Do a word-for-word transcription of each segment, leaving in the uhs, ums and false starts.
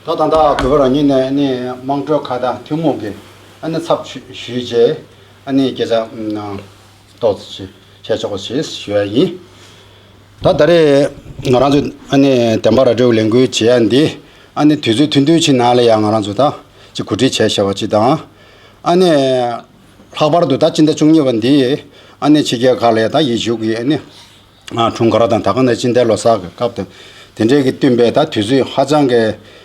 ད་ད་ལྟ་གུས་པ་རང་ཉིད་ནས་ཨ་ནི་དམངས་ཁྲོད་ཁ་བརྡ་ཐུན་མོང་གི་ཨ་ནི་ཚབ་ཞུས་རྗེས་ཨ་ནི་སྐད་ཆ་ཏོག་ཙམ་བཤད་ཆོག་པ་ཞིག་ཞུ་ཡ་ཡིན། ད་ད་རེས་ང་རང་ཚོ་ཨ་ནི་བདེན་པ་ར་སྤྲོད་ལས་འགུལ་བྱེད་ཡ་འདི་ཨ་ནི་དུས་ཚོད་ཐུང་ཐུང་ཅིག་ནང་ལ་ཡང་ང་རང་ཚོ་ད་ཅིག་གོ་སྒྲིག་བྱས་བཞག་པ་ཅིག་དང་། ཨ་ནི་ལྷག་པར་དུ་ད་སྤྱི་ཟླ་བཅུ་གཉིས་པ་འདི་ཨ་ནི་ཕྱི་རྒྱལ་ཁག་ལ་ཡ་ད་ཡིག་གཞུག་གི་ཨ་ནི་འཁྲུངས་སྐར་དང་ད་ག་ནང་སྤྱི་ཟླའི་ལོ་གསར་གྱི་སྐབས་དང་དེ་འདྲའི་གི་བསྟུན་པའི་ད་དུས་ཚོད་ཧ་ཅང་གི་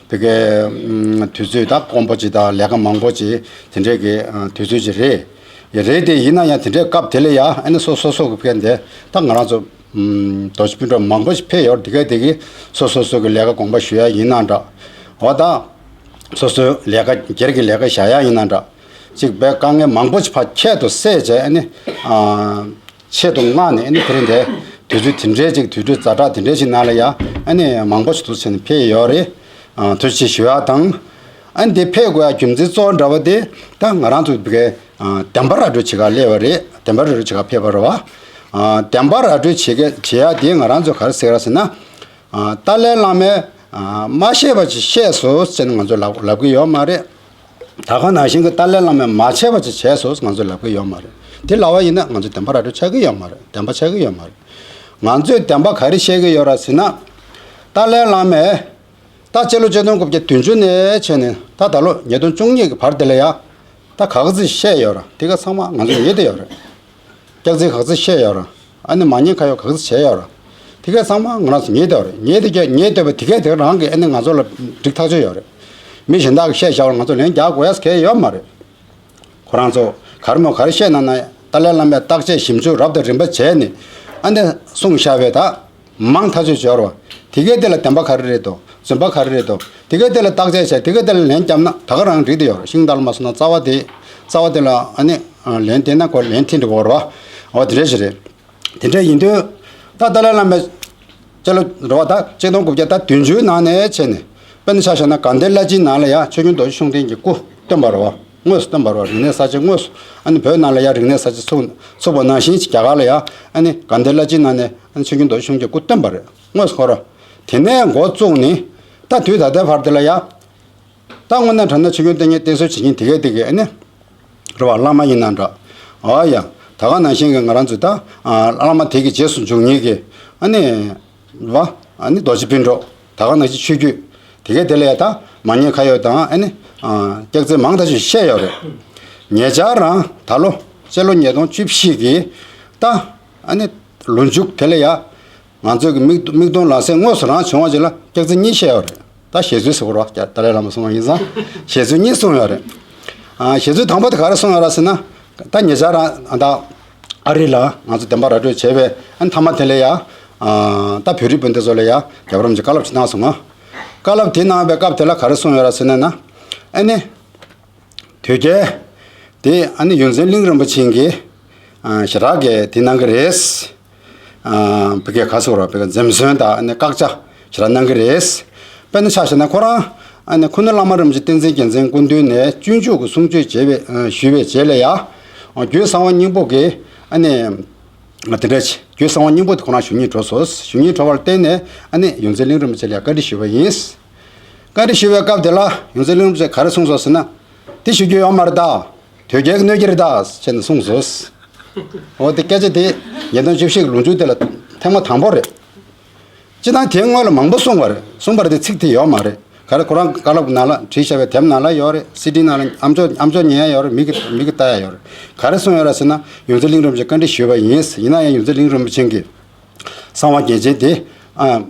བོད་སྐད་དུས་ཚོད་ད་དཀོན་པོ་ཅིག་དང་ལས་ཀ་མང་པོ་ཅིག་དེ་འདྲའི་གི་དུས་ཚོད་ཅིག་རེད། རེད་དེ་ཡིན་ན་ཡང་དེ་འདྲའི་སྐབས་དེ་ལ་ཡ་ཨ་ནི་སོ་སོ་སོ་གི་ཕན་དེ་ད་ང་རང་ཚོ་རྡོ་རྗེ་སྤུན་གྲོགས་མང་པོ་ཞིག་ཕེབས་ཡོད་རེད། དེ་ག་དེ་གི་སོ་སོ་སོ་གི་ལས་ཀ་དགོངས་པ་ཞུ་ཡ་ཡིན་ན་འདྲ། འོ་ད་སོ་སོའི་ལས་ཀ་སྒེར་གྱི་ལས་ཀ་བཞག་ཡ་ཡིན་ན་འདྲ། ཅིག་བས་དཀའ་ངལ་མང་པོ་ཞིག་ཕར་ཁྱད་དུ་བསད་བྱས་ཨ་ནི་ཨ། ཆེད་དུ་མངགས་ནས་ཨ་ནི་དེ་རིང་འདིར་དུས་ཚོད་དེ་འདྲའི་ཅིག་དུས་ཚོད་ཛ་དྲག་དེ་འདྲའི་ཅིག་ནང་ལ་ཡ་ཨ་ནི་མང་པོ་ཞིག་ཐུགས་རྗེ་ཆེ་ནས་ཕེབས་ཡོད་རེད། ཨ་ཐུགས་རྗེ་ཆེ་ཞུ་ཡ་དང་། ཨ་ནི་དེ་ཕེབས་དགོས་ཡ་རྒྱུ་མཚན་གཙོ་བོ་འདྲ་བ་དེ་ད་ང་རང་ཚོ་བི་གའི་བདེན་པ་ར་སྤྲོད་བྱེད་ག་སླེབས་པ་རེད། བདེན་པ་ར་སྤྲོད་བྱེད་ག་ཕེབས་པ་རེད་བ། བདེན་པ་ར་སྤྲོད་བྱེད་ག་བྱེད་ཡ་དེ་ང་རང་ཚོ་ག་རེ་ཟེར་ར་ཟེར་ན། ཏཱ་ལའི་བླ་མས་མ་བཤད་པ་ཅིག་བཤད་སོང་ཟེར་ནས་ང་ཚོ་ལབ་ལབ་གི་ཡོད་མ་རེད། ད་ག་ནང་བཞིན་གྱི་ཏཱ་ལའི་བླ་མས་མ་བྱས་པ་ཅིག་བྱས་སོང་ང་ཚོས་ལབ་ཀྱི་ཡོད་མ་རེད། དེ་ལབ་པ་ཡིན་ན་ང་ཚོ་བདེན་པ་ར་སྤྲོད་ཆགས་ཀྱི་ཡོད་མ་རེད། བདེན་པ་ཆགས་ཀྱི་ཡོད་མ་རེད། ང་ཚོས་བདེན་པ་ག་རེ་བཤད་ཀྱི་ཡོད་ར་ཟེར་ན། ཏཱ་ལའི་བླ་མས་ད་སྤྱི་ལོ་ཆིག་སྟོང་དགུ་བརྒྱ་བདུན་ཅུ་ནས་བྱས་ནས་ད་ད་ལོ་ཉིས་སྟོང་བཅུ་གཉིས་ཀྱི་བར་དེ་ལ་ཡ། ད་ག་ག་ཚོད་བཤད་ཡོད་ར་དེ་ག་ཚང་མ་ང་ཚོ་ཉན་བསྡད་ཡོད་རེད། སྐྱག་རྫུན་ག་ཚོད་བཤད་ཡོད་ར། ཨ་ནི་མ་ཉེས་ཁ་གཡོག་ག་ཚོད་བྱས་ཡོད་ར། དེ་ག་ཚང་མ་ང་རང་ཚོ་ཉན་བསྡད་ཡོད་རེད། ཉན་བསྡད་ཀྱི་ཉན་བསྡད་པ་དེ་ག་དེ་རང་གི་ཨ་ནི་ང་ཚོ་ལ་འགྲིག་ཐག་ཆོད་ཡོད་རེད། མི་གཞན་དག་གིས་བཤད་བཞག་པ་ང་ཚོ་ལན་རྒྱག་དགོས་ཡ་གང་ཡང་ཡོད་མ་རེད། ཁོ་རང་ཚོ་ག་རེ་མོ་ག་རེ་བཤད་ན་ན་ཏཱ་ལའི་བླ་མས་བརྟག་དཔྱད་ཞིབ་འཇུག་རབ་དང་རིམ་པ་བྱས་ནས་ཨ་ནི་གསུངས་བཞག་པའི་ད། མང་ཐག་ཆོད་འབྱོར་བ། དེ་གའི་དེ་ལ་བདེན་པ་ག་རེ་རེད་དོ། རྫུན་པ་ག་རེ་རེད་དོ། དེ་གའི་དེ་ལ་བརྟག་དཔྱད་བྱས་དེ་གའི་དེ་ལ་ལན་བརྒྱབ་ན་ད་ག་རང་འགྲིག་དེ་ཡོད་རེད། ཤིང་རྟ་ལ་མ་སོང་ན་རྩ་བ་དེ། རྩ་བ་དེ་ལ་ཨ་ནི་ལན་བསྟན་ན་ཁོ་ལན་འཐེན་འགྲོ་གི་ཡོད་རེད་བ། འོ་དེ་འདྲ་ཞིག་རེད། དེ་འདྲ་ཡིན་དུས། ད་ཏཱ་ལའི་བླ་མས་སྤྱི་ལོ་རེད་བ་ད་ཆིག་སྟོང་དགུ་བརྒྱ་ད་བདུན་ཅུའི་ནང་ནས་བྱས་ནས་དཔེར་ན་ཆ་བཞག་ན་དགའ་ལྡན་བླ་སྤྱིའི་ནང་ལ་ཡང་ཆོས་སྐྱོང་རྡོ་རྗེ་ཤུགས་ལྡན་གྱི་སྐུ་བསྟན་པ་རེད་བ། དངོས་སུ་བསྟན་པ་རེད་བ། རིག་གནས་གསར་བརྗེ་དངོས་སུ་ཨ་ནི་བོད་ནང་ལ་ཡང་རིག་གནས་གསར་བརྗེ་ཚུགས་ཚུགས་པ་ནང་བཞིན་རྒྱ་གར་ལ་ཡང་ཨ་ནི་དགའ་ལྡན་བླ་སྤྱིའི་ནང་ནས་ཨ་ནི་ཆོས་སྐྱོང་རྡོ་རྗེ་ཤུགས་ལྡན་གྱི་སྐུ་བསྟན་པ་རེད། དངོས་སུ་ཁོ་རང་དེ་ནས་འགོ་བཙུགས་ནས་ད་དུས་ད་ལྟའི་བར་དེ་ལ་ཡང་། ད་དངོས་གནས་དྲང་གནས་ཆོས་སྐྱོང་དེ་ཉིད་བསྟེན་གསོལ་བྱེད་མཁན་དེ་གས་དེ་གས་ཨ་ནི། རེད་བ། བླ་མ་ཡིན་ན་འདྲ། ཨ་ཡ། ད་ག་ནང་བཞིན་གྱི་ང་རང་ཚོ་ད། ཨ་བླ་མ་དེ་གི་རྗེས་སུ་འཇུག་མཁན་གྱི། ཨ་ནི། བ། ཨ་ནི་རྡོ་རྗེ་སྤུན་གྲོགས། ད་ག་ནང་བཞིན་ཆོས་བརྒྱུད། དེ་གས་དེ་ལ་ཡ་ད་མ་ཉེས་ཁ་གཡོག་དང་ཨ་ནི། ཨ་སྐྱག་རྫུན་མང་ཐག་ཆོད་བཤད་ཡོད་རེད། ཉེ་ཆར་རང་ད་ལོ་སྤྱི་ལོ་ཉིས་སྟོང་བཅུ་བཞི་གི་ད་ཨ་ནི་ལོ་མཇུག་དེ་ལ་ཡ། ང་ཚོའི་གི་མིག་མིག་མཐོང་ལག་ཟིན་དངོས་སུ་རང་བྱུང་བ་ཅིག་ལ་སྐྱག་རྫུན་གཉིས་བཤད་ཡོད་རེད། ད་བཤད་ཚུལ་ཟེར་བ་རེད་བ། ཏཱ་ལའི་བླ་མ་གསུངས་པ་ཡིན་ཙང་བཤད་ཚུལ་གཉིས་གསུངས་ཡོད་རེད། ཨ་བཤད་ཚུལ་དང་པོ་དེ་ག་རེ་གསུངས་ཡོད་རེད་ཟེར་ན། ད་ཉེ་ཆར་རང་ད་ཨ་རི་ལ་ང་ཚོ་བདེན་པ་ར་སྤྲོད་བྱས་པའི་ཨ་ནི་མཐའ་མ་དེ་ལ་ཡ། ཨ་ད་བོད་རིགས་སྤུན་ཟླ་ཚོ་ལ་ཡ་རྒྱལ་བ་རིན་པོ་ཆེས་བཀའ་སློབ་ཅིག་གནང་སོང་ང་། བཀའ་སློབ་དེ་གནང་བའི་སྐབས་དེ་ལ་ག་རེ་གསུངས་ཡོད་རེད་ཟེར་ན་ན། ཨ་ནི། དོལ་རྒྱལ། དེ་ཨ་ནི་ཡོངས་འཛིན་གླིང་རིན་པོ་ཆེ་གིས། ཨ་ཞེ་དྲག་གིས་དེ་གནང་གི་རེད། ཨ་བི་གའི་ཁ་སོ་ར་བི་གའི་འཛེམ་ཟོན་དང་ཨ་ནི་བཀག་ཆ་ཞེ་དྲག་གནང་གི་རེད། དཔེར་ན་ཆ་བཞག་ན་ཁོ་རང་ཨ་ནི་ཁུ་ནུ་བླ་མ་རིན་པོ་ཆེ་བསྟན་འཛིན་རྒྱལ་མཚན་སྐུ་མདུན་ནས་སྤྱོད་འཇུག་གི་གསུང་ཆོས་བྱས་པའི་ཨ་ཞུས་པའི་རྗེས་ལ་ཡ། རྒྱུད་གསང་བ་སྙིང་པོ་གི་ཨ་ནི། དེ་འདྲ་ཆེ་རྒྱུད་གསང་བ་སྙིང་པོ་དེ་ཁོ་རང་ཞུ་སྙིང་བྲོ་སོང་། ཞུ་སྙིང་བྲོ་བར་བརྟེན་ནས་ཨ་ནི་ཡོངས་འཛིན་གླིང་རིན་པོ་ཆེ་ལ་ཡ་བཀའ་འདྲི་ཞུས་པ་ཡིན། བཀའ་འདྲི་ཞུ་བའི་སྐབས་དེ་ལ་ཡོངས་འཛིན་གླིང་རིན་པོ་ཆེས་ག་རེ་གསུངས་སོང་ཟེར་ན། དེ་ཞུ་རྒྱུ་ཡོད་མ་རེད་ད། དོལ་རྒྱལ་གྱིས་གནོད་ཀྱི་རེད་ད་ཟེར་ནས་གསུངས་སོང་། འོ་དེ་སྐད་ཆ་དེ་ཉིས་སྟོང་བཅུ་བཞི་གི་ལོ་མཇུག་དེ་ལ་ཐེངས་མ་དང་པོ་རེད། སྤྱིར་བཏང་དེའི་སྔོན་ལ་མང་པོ་གསུངས་པ་རེད། གསུངས་པ་རེད་དེ་ཚིག་དེ་ཡོད་མ་རེད། ག་རེ་ཁོ་རང་བཀའ་སློབ་ནང་ལ་བྲིས་བཞག་པའི་དེབ་ནང་ལ་ཡོད་རེད། སི་ཌི་ནང་ལ་ཨ་མཆོག་ཨ་མཆོག་ཉན་ཡ་ཡོད་རེད། མིག་གིས་མིག་གིས་ལྟ་ཡ་ཡོད་རེད། ག་རེ་གསུངས་ཡོད་རེད་ཟེར་ན་ཡོངས་འཛིན་གླིང་རིན་པོ་ཆེས་བཀའ་འདྲི་ཞུས་པ་ཡིན། ཡིན་ན་ཡང་ཡོངས་འཛིན་གླིང་རིན་པོ་ཆེ་གིས། གསང་བ་རྒྱ་ཆེན་དེ། ཨ།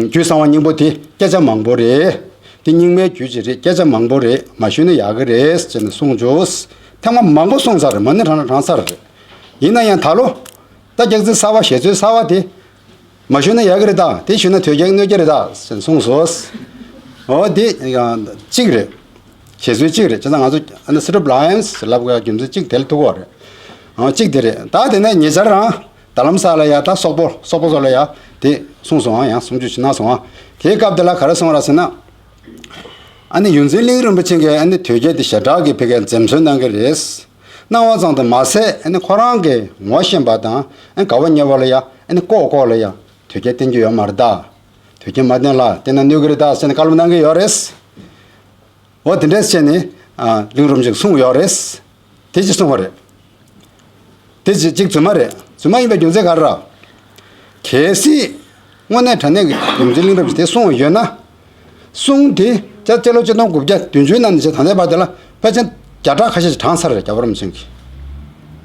རྒྱུད་གསང་བ་སྙིང་པོ་དེ་སྐད་ཆ་མང་པོ་རེད། དེ་རྙིང་མའི་རྒྱུད་ཅིག་རེད། སྐད་ཆ་མང་པོ་རེད། མ་ཞུས་ན་ཡག་གི་རེད་ཟེར་ནས་གསུངས་བྱུང་། ཐེངས་མ་མང་པོ་གསུངས་ཚར་རེད། མ་ཎི་བགྲང་ན་བགྲང་ཚར་རེད། ཡིན་ན་ཡང་ད་ལོ། ད་སྐྱག་རྫུན་གསར་བ་བཤད་ཚུལ་གསར་བ་དེ། མ་ཞུས་ན་ཡག་གི་རེད་ད། དེ་ཞུས་ན་དོལ་རྒྱལ་གནོད་ཀྱི་རེད་ད་ཟེར་ནས་གསུངས་སོང་། འོ་དེ་གཅིག་རེད། བཤད་ཚུལ་གཅིག་རེད། བྱས་ཙང་ང་ཚོ་ཨ་ནི་སི་ཊི་རིབ་ལ་ཡན་སི་ལབ་དགོས་ཡ་རྒྱུ་མཚན་གཅིག་དེ་ལ་ཐུག་གི་རེད། འོ་གཅིག་དེ་རེད། ད་དེ་ནས་ཉེ་ཆར་རང་། རྡ་རམ་ས་ལ་ཡ་ད་སོག་པོ་སོག་པོ་ཚོ་ལ་ཡ་དེ་གསུངས་སོང་ཨ། ཡང་གསུང་ཆོས་ཅིག་གནང་སོང་ཨ། དེའི་སྐབས་དེ་ལ་ག་རེ་གསུངས་ར་ཟེར་ན། ཨ་ནི་ཡོངས་འཛིན་གླིང་རིན་པོ་ཆེ་གིས་ཨ་ནི་དོལ་རྒྱལ་དེ་ཞེ་དྲག་གི་བི་གའི་འཛེམ་ཟོན་གནང་གི་རེད། གནང་བ་ཙམ་དུ་མ་ཟད་ཨ་ནི་ཁོ་རང་གི་ངོ་ཤེས་པ་དང་ཨ་ནི་དགའ་བོ་ཉེ་བོ་ལ་ཡ་ཨ་ནི་ལྐོག་ལྐོག་ལ་ཡ་དོལ་རྒྱལ་བསྟེན་རྒྱུ་ཡོད་མ་རེད་ད། དོལ་རྒྱལ་མ་བསྟེན་ལ་བསྟེན་ན་གནོད་གི་རེད་ད་ཟེར་ནས་བཀའ་སློབ་གནང་གི་ཡོད་རེད། འོ་དེ་འདྲས་བྱས་ནས་ཨ་གླིང་རིན་པོ་ཆེས་གསུངས་ཡོད་རེད། དེ་ཅིག་གསུངས་པ་རེད། དེ་ཅིག་ཅིག་རྫུན་མ་རེད། རྫུན་མ་ཡིན་པའི་རྒྱུ་མཚན་ག་རེ་རེད། གལ་སྲིད་དངོས་གནས་དྲང་གནས་ཀྱི་རྒྱུ་མཚན་གླིང་རིན་པོ་ཆེས་དེ་གསུངས་ཡོད་ན། གསུང་དེ་སྤྱི་ལོ་ཆིག་སྟོང་དགུ་བརྒྱ་བདུན་ཅུ་ནང་ནས་བྱས་ད་ལྟའི་བར་དེ་ལ་ཕལ་ཆེར་བརྒྱ་ཕྲག་ཁ་ཤས་ཤིག་བགྲངས་ཚར་རེད། རྒྱལ་བ་རིན་པོ་ཆེ་གིས་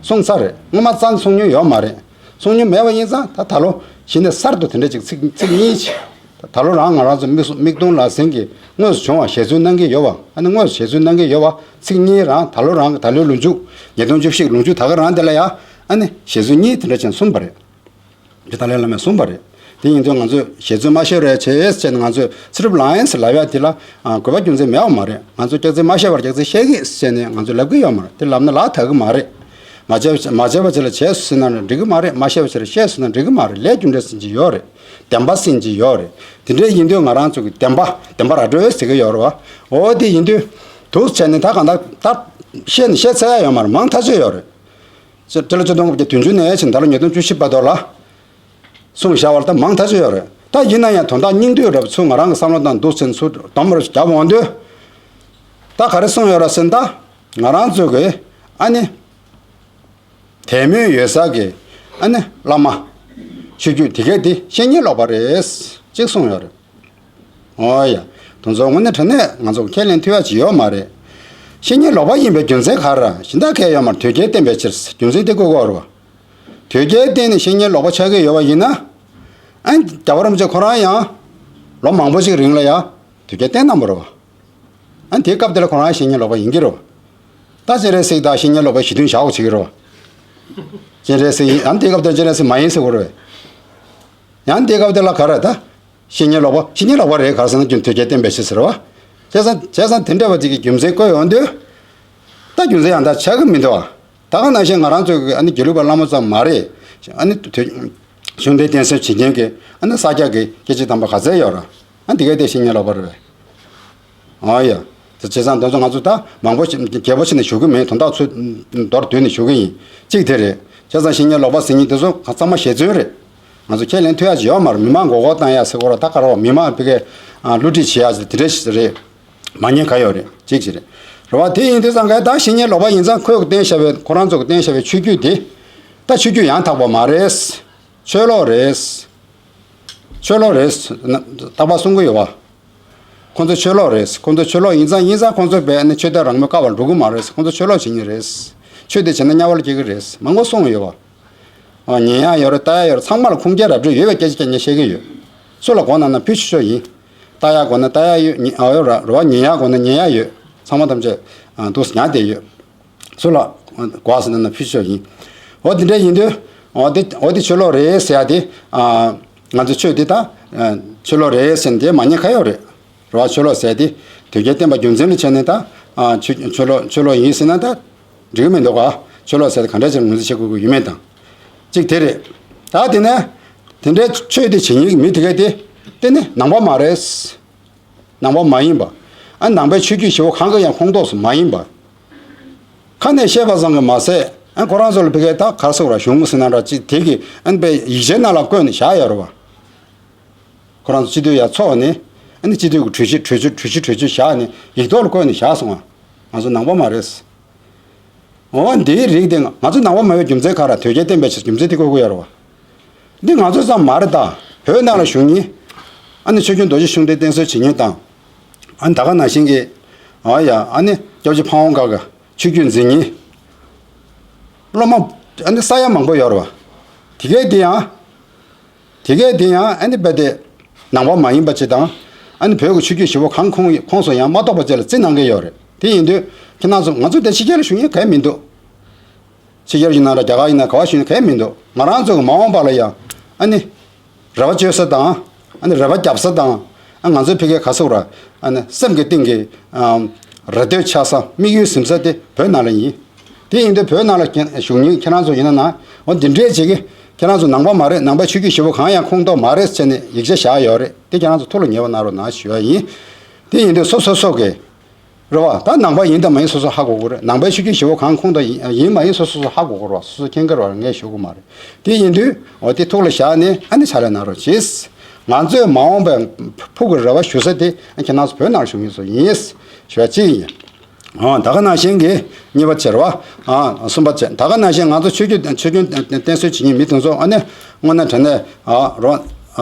གསུངས་ཚར་རེད། སྔོན་མ་རྩ་ནས་གསུང་མྱོང་ཡོད་མ་རེད། གསུང་མྱོང་མེད་པ་ཡིན་ཙང་ད་ད་ལོ་གཞི་ནས་གསར་དུ་དེ་འདྲ་ཅིག་ཚིག་ཚིག་གཉིས་ཅིག་ད་ལོ་རང་ང་རང་ཚོ་མིག་གཟུ་མིག་མཐོང་ལག་ཟིན་གྱིས་དངོས་སུ་བྱུང་བ་བཞེད་ཚུལ་གནང་གི་ཡོད་པ། ཨ་ནི་དངོས་སུ་བཞེད་ཚུལ་གནང་གི་ཡོད་པ་ཚིག་གཉིས་རང་ད་ལོ་རང་ད་ལོའི་ལོ་མཇུག་ཉིས་སྟོང་བཅུ་བཞི་ལོ་མཇུག་ད་ག་རང་དེ་ལ་ཡ་ཨ་ནི་བཞེད་ཚུལ་གཉིས་དེ་འདྲ་ཅན་གསུངས་པ་རེད། ཇོ་ཏཱ་ལའི་བླ་མས་གསུངས་པ་རེད། དེ་ཡིན་དུས་ང་ཚོས་བཞེད་ཚུལ་མ་བཤད་རོགས་བྱེད་ཟེར་ནས་ང་ཚོས་ཚེ་རབས་ལ་ཡན་ཟེར་ལབ་ཡ་དེ་ལ་ཨ་དགོས་པ་རྒྱུ་མཚན་མེད་པ་མ་རེད། ང་ཚོས་སྐྱག་རྫུན་མ་བཤད་པར་སྐྱག་རྫུན་བཤད་ཀྱི་ཟེར་ནས་ང་ཚོས་ལབ་ཀྱི་ཡོད་མ་རེད། དེ་ལབ་ན་ལག་ཐག་གི་མ་རེད། མ་བྱས་མ་བྱས་པ་བྱས་ལ་བྱས་སུ་ཟེར་ན་འགྲིག་གི་མ་རེད། མ་བཤད་པ་བྱས་ལ་བཤད་སུ་ཟེར་ན་འགྲིག་གི་མ་རེད། ལས་རྒྱུ་འབྲས་ཟེར་གྱི་ཡོད་རེད། བདེན་པ་ཟེར་གྱི་ཡོད་རེད། དེ་འདྲ་ཡིན་དུས་ང་རང་ཚོ་གི་བདེན་པ་བདེན་པ་ར་སྤྲོད་ཟེར་གྱི་ཡོད་རེད་བ། འོ་དེ་ཡིན་དུས་འདུག་བྱས་ནས་ད་གང་ལྟར་ད་བཤད་ནས་བཤད་ཚར་ཡ་ཡོད་མ་རེད། མང་ཐག་ཆོད་ཡོད་རེད། སྤྱི་ལོ་ཆིག་སྟོང་དགུ་བརྒྱ་བདུན་ཅུ་ནས་ཕྱིན་ད་ལོ་ཉིས་སྟོང་བཅུ་བཞི་བར་དུ་ལ་གསུངས་བཞག་པ་ལ་ད་མང་ཐག་ཆོད་ཡོད་རེད། ད་ཡིན་ན་ཡང་དོན་དག་སྙིང་བསྡུས་རབ་ཚུལ་ང་རང་གི་བསམ་བློ་དང་འདུག་ཚན་ཚུལ་དོམ་རུ་རྒྱབ་འོང་དུས་ད་ག་རེ་གསུངས་ཡོད་ར་ཟེར་ན། ད་ང་རང་ཚོ་གི་ཨ་ནི་དད་མོས་ཡོད་ས་གི་ཨ་ནི་བླ་མ་ཆོས་བརྒྱུད་དེ་གས་དེ་བཤེས་གཉེན་ལོག་པ་རེད་ཅེས་གསུངས་ཡོད་རེད། ཨོ་ཡ། དེ་ཚོ་དངོས་གནས་དྲང་གནས་ང་ཚོ་ཁས་ལེན་ཐུབ་ཡ་ཅིག་ཡོད་མ་རེད། བཤེས་གཉེན་ལོག་པ་ཡིན་པའི་རྒྱུ་མཚན་ག་རེ་གཞན་དག་གས་ཡོད་མ་རེད། དོལ་རྒྱལ་བསྟེན་པའི་ཕྱིར་རྒྱུ་མཚན་དེ་བཀོད་དགོས་རེད་བ། དོལ་རྒྱལ་བསྟེན་ནས་བཤེས་གཉེན་ལོག་པ་ཆགས་ཀྱི་ཡོད་པ་ཡིན་ན། ཨ་ནི་རྒྱལ་བ་རིན་པོ་ཆེ་ཁོ་རང་ཡང་ལོ་མང་པོ་ཞིག་རིང་ལ་ཡང་དོལ་རྒྱལ་བསྟེན་གནང་བ་རེད་བ། ཨ་ནི་དེའི་སྐབས་དེ་ལ་ཁོ་རང་བཤེས་གཉེན་ལོག་པ་ཡིན་གྱི་རེད་བ། ད་སྤྱན་རས་གཟིགས་དང་བཤེས་གཉེན་ལོག་པའི་ཞི་མཐུན་བཞག་དགོས་བྱེད་ཀྱི་རེད་བ། སྤྱན་རས་གཟིགས་ཡིན་ཨ་ནི་དེའི་སྐབས་དེ་སྤྱན་རས་གཟིགས་མ་ཡིན་ཟེར་དགོས་རེད་བས། ཡང་དེའི་སྐབས་དེ་ལ་ག་རེ་ད། བཤེས་གཉེན་ལོག་པ་བཤེས་གཉེན་ལོག་པ་རེད་ག་རེ་ཟེར་ན་རྒྱུན་དོལ་རྒྱལ་བསྟེན་པའི་ཕྱིར་ཟེར་བ། བྱས་ཙང་བྱས་ཙང་དེ་འདྲ་བ་ཅིག་གི་རྒྱུ་མཚན་བཀོད་ཡོང་དུས། ད་རྒྱུ་མཚན་ཡང་དག་ཆགས་ཀྱི་མི་འདུག་ཨ། ད་ག་ནང་བཞིན་ང་རང་ཚོའི་ཨ་ནི་དགེ་ལུགས་པ་བླ་མ་ཙམ་མ་རེད། ཨ་ནི་དོལ་གཞུང་འབྲེལ་བསྟེན་གསོལ་བྱེད་མཁན་གྱི་ཨ་ནི་ས་སྐྱ་གི་སྐྱེས་ཆེན་དམ་པ་ག་ཚད་ཡོད་ར། ཨ་འདི་གས་དེ་བཤེས་གཉེན་ལོག་པ་རེད་པས། ཨ་ཡ། དེ་བྱས་ཙང་དེ་ཚོ་ང་ཚོ་ད་མང་པོ་ཞིག་རྒྱས་པོ་ཕྱེ་ནས་ཞུ་གི་མེད། དོན་དག་ཚོ་མདོར་བསྡུས་ནས་ཞུ་གི་ཡིན། གཅིག་དེ་རེད། བྱས་ཙང་བཤེས་གཉེན་ལོག་པ་ཟེར་མཁན་དེ་ཚོ་གཙང་མ་བཞེད་ཚུལ་རེད། ང་ཚོ་ཁས་ལེན་ཐུབ་ཡ་ཅིག་ཡོད་མ་རེད། མི་མང་མགོ་སྐོར་བཏང་ཡ་ཟེར་དགོས་ར་ད་ག་རེ་བ་མི་མང་ཕ་གིར་བསླུ་བྲིད་བྱེད་ཡ་ཅིག་དེ་འདྲ་ཞིག་རེད། མ་ཉེས་ག་ཡོད་རེད་གཅིག་ཅིག་རེད། རེད་བ། དེ་ཡིན་དུས་ཙང་གས་ད་བཤེས་གཉེན་ལོག་པ་ཡིན་ཙང་ཁོས་བསྟེན་བཞག་པའི་ཁོ་རང་ཚོ་གིས་བསྟེན་བཞག་པའི་ཆོས་བརྒྱུད་དེ་ད་ཆོས་བརྒྱུད་ཡང་དག་པ་མ་རེད། ཆོས་ལོག་རེད། ཆོས་ལོག་རེད། རྟག་པར་གསུང་གི་ཡོད་བ། ཁོང་ཚོ་ཆོས་ལོག་རེད། ཁོང་ཚོ་ཆོས་ལོག་ཡིན་ཙང་ཡིན་ཙང་ཁོང་ཚོ་བས་ནི་ཆོས་དད་རང་མོས་དཀའ་བར་འགྲོ་གི་མ་རེད། ཁོང་ཚོ་ཆོས་ལོག་བྱེད་མཁན་རེད། ཆོས་དེ་བྱས་ན་དམྱལ་བ་ལ་སྐྱེ་གི་རེད་མང་པོ་གསུངས་ཡོད་བ། ཨ་ཉན་ཡག་ཡོད་རེད། ལྟ་ཡག་ཡོད་རེད། ཚང་མ་ལ་ཁུངས་སྐྱེལ་ར་སྤྲོད་ཡོད་པའི་སྐད་ཆ་རྐྱང་རྐྱང་བཤད་ཀྱི་ཡོད། སུ་ལ་དགོས་ན་ན་ཕུལ་ཆོག་ཆོག་ཡིན། ལྟ་ཡག་དགོས་ན་ལྟ་ཡག་ཡོད། ཉན་ཨ་ཡོད་ར་རེད་བ། ཉན་ཡག་དགོས་ན་ཉན་ཡག་ཡོད། ཚང་མ་ཐམས་ཅད་ཨ་འདུག་ཉར་བསྡད་ཡོད། སུ་ལ་དགོས་ཟེར་ན་ན་ཕུལ་ཆོག་ཡིན། འོ་དེ་འདྲ་ཡིན་དུས་འོ་དེ་འོ་དེ་ཆོས་ལོག་རེད་ཟེར་ཡ་དེ་ཨ་ང་ཚོ་ཆོས་དེ་ད་ཨ་ཆོས་ལོག་རེད་ཟེར་ན་དེ་མ་ཉེས་ག་ཡོད་རེད། རེད་བ། ཆོས་ལོག་ཟེར་དེ་དོལ་རྒྱལ་བསྟེན་པ་རྒྱུ་མཚན་ལ་བྱས་ནས་ད་ཨ་ཆོས་ཆོས་ལོག་ཆོས་ལོག་ཡིན་ཟེར་ན་ད་འགྲིག་གི་མི་འདུག་ག་ཆོས་ལོག་ཟེར་དེ་ག་འདྲ་ཅིག་ངོས་འཛིན་བྱེད་དགོས་ཀྱི་ཡོད་མེད་དང་། གཅིག་དེ་རེད། ད་དེ་ནས་དེ་འདྲའི་ཆོས་དེ་བྱེད་མཁན་གྱི་མི་དེ་གས་དེ་དེ་ནི་ནང་པ་མ་རེད། ནང་པ་མ་ཡིན་པ། ཨ་ནང་པའི་ཆོས་བརྒྱུད་ཞི་བ་གང་གི་ཡང་ཁོངས་གཏོགས་སུ་མ་ཡིན་པ། ཁ་ནས་བཤད་པ་ཙམ་གྱིས་མ་ཟད་ཨ་ཁོ་རང་ཚོ་ལ་ཕ་གིར་ད་ག་རེ་ཟེར་དགོས་ར་གཞུང་ཟེར་ན་འདྲ་ཅིག་དེ་གི་ཨ་ནི་པའི་ཡིག་ཆའི་ནང་ལ་བཀོད་ནས་བཞག་ཡོད་རེད་བ། ཁོ་རང་ཚོ་སྤྱི་འཐུས་ཡར་འཚོགས་ནས་ཨ་ནི་སྤྱི་འཐུས་ཀྱི་གྲོས་གཞི་གྲོས་ཆོད་གྲོས་གཞི་གྲོས་ཆོད་བཞག་ནས་ཡིག་ཐོག་ལ་བཀོད་ནས་བཞག་སོང་ང་། ང་ཚོ་ནང་པ་མ་རེད། འོ་འདིའི་རིགས་དེ་ང་ང་ཚོ་ནང་པ་མ་ཡིན་པའི་རྒྱུ་མཚན་ག་རེ། དོལ་རྒྱལ་བསྟེན་པའི་ཕྱིར་རྒྱུ་མཚན་དེ་བཀོད་དགོས་ཡོད་རེད་བ། འདི་ང་ཚོ་ཙམ་མ་རེད་ད། བོད་ནང་ལ་བཞུགས་མཁན། ཨ་ནི་ཆོས་སྐྱོང་རྡོ་རྗེ་ཤུགས་ལྡན་བསྟེན་གསོལ་བྱེད་མཁན་དང་། ཨ་ནི་ད་ག་ནང་བཞིན་གྱི། ཨ་ཡ་ཨ་ནི་སྐྱབས་རྗེ་ཕ་བོང་ཁ་གི་ཆོས་བརྒྱུད་འཛིན་མཁན། སློབ་མ་ཨ་ནི་ས་ཡ་མང་པོ་ཡོད་རེད་བ། དེ་གས་དེ་ཡང་། དེ་གས་དེ་ཡང་ཨ་ནི་རྦད་དེ་ནང་པ་མ་ཡིན་པ་ཅིག་དང་། ཨ་ནི་བོད་ཀྱི་ཆོས་བརྒྱུད་ཞི་བ་གང་ཁོངས་ཁོངས་སུ་ཡང་མ་གཏོགས་པ་ཅིག་ལ་རྩིས་གནང་གི་ཡོད་རེད། དེ་ཡིན་དུས་ཁྱེད་རང་ཚོ་ང་ཚོ་དེ་ཕྱི་རྒྱལ་ལ་བཞུགས་མཁན་གང་ཡང་མི་འདུག་ཕྱི་རྒྱལ་ཡིན་ན་ར་རྒྱ་གར་ཡིན་ན་ག་བ་བཞུགས་མཁན་གང་ཡང་མི་འདུག་ང་རང་ཚོ་གི་མ་འོངས་པ་ལ་ཡང་ཨ་ནི་རེ་བ་བཅོལ་ས་དང་། ཨ་ནི་རེ་བ་རྒྱབ་ས་དང་། ཨ་ང་ཚོའི་ཕ་གིའི་ག་ཟེར་དགོས་ར། ཨ་ནི་སེམས་ཀྱི་གཏིང་གི་ཨམ་རེ་ལྟོས་འཆའ་ས་དམིགས་ཡུལ་ཟིན་ས་དེ་བོད་ནང་ལ་ཡིན། དེ་ཡིན་དུས་བོད་ནང་ལ་ཁྱེད་བཞུགས་མཁན་ཁྱེད་རང་ཚོ་ཡིན་ན་ན། འོ་འདི་འདྲའི་བྱེད་ཀྱི་ཁྱེད་རང་ཚོ་ནང་པ་མ་རེད། ནང་པའི་ཆོས་བརྒྱུད་ཞི་བ་གང་ཡང་ཁོངས་གཏོགས་མ་རེད་ཟེར་ནས་ཡིག་ཆ་བཞག་ཡོད་རེད། དེ་ཁྱེད་རང་ཚོ་ཐུགས་ལ་ངེས་པ་གནང་རོགས་གནང་ཞུ་ཡ་ཡིན། དེ་ཡིན་དུས་སོ་སོ་སོ་གི་རེད་བ། ད་ནང་པ་ཡིན་དང་མ་ཡིན་སོ་སོ་ཧ་གོ་དགོས་རེད། ནང་པའི་ཆོས་བརྒྱུད་ཞི་བ་གང་ཁོངས་གཏོགས་ཡིན་ཡིན་མ་ཡིན་སོ་སོ་སོ་ཧ་གོ་དགོས་རེད་བ། སོ་སོ་མཁྱེན་གྱི་རེད་བ། ངས་ཞུ་དགོས་མ་རེད། དེ་ཡིན་དུས་འོ་དེ་ཐུགས་ལ་བཞག་ནས་ཨ་ནི་ཕྱག་ལས་གནང་རོགས་གྱིས། ང་ཚོས་མ་འོངས་པའི་ཕུགས་ཀྱི་རེ་བ་ཞུ་ས་དེ་ཁྱེད་རང་ཚོ་བོད་ནང་བཞུགས་མཁན་ཚོ་ཡིན་ཞུ་བ་གཅིག་ཡིན། ཨོ་ད་ག་ནང་བཞིན་གྱི་གཉིས་པ་བྱེད་རེད་བ། ཨ་གསུམ་པ་བྱེད། ད་ག་ནང་བཞིན་ང་ཚོ་ཆོས་བརྒྱུད་ཆོས་བརྒྱུད་བསྟེན་གསོལ་བྱེད་མཁན་མི་དེ་ཚོ་ཨ་ནི་དངོས་གནས་དྲང་གནས་ཨ་རོ་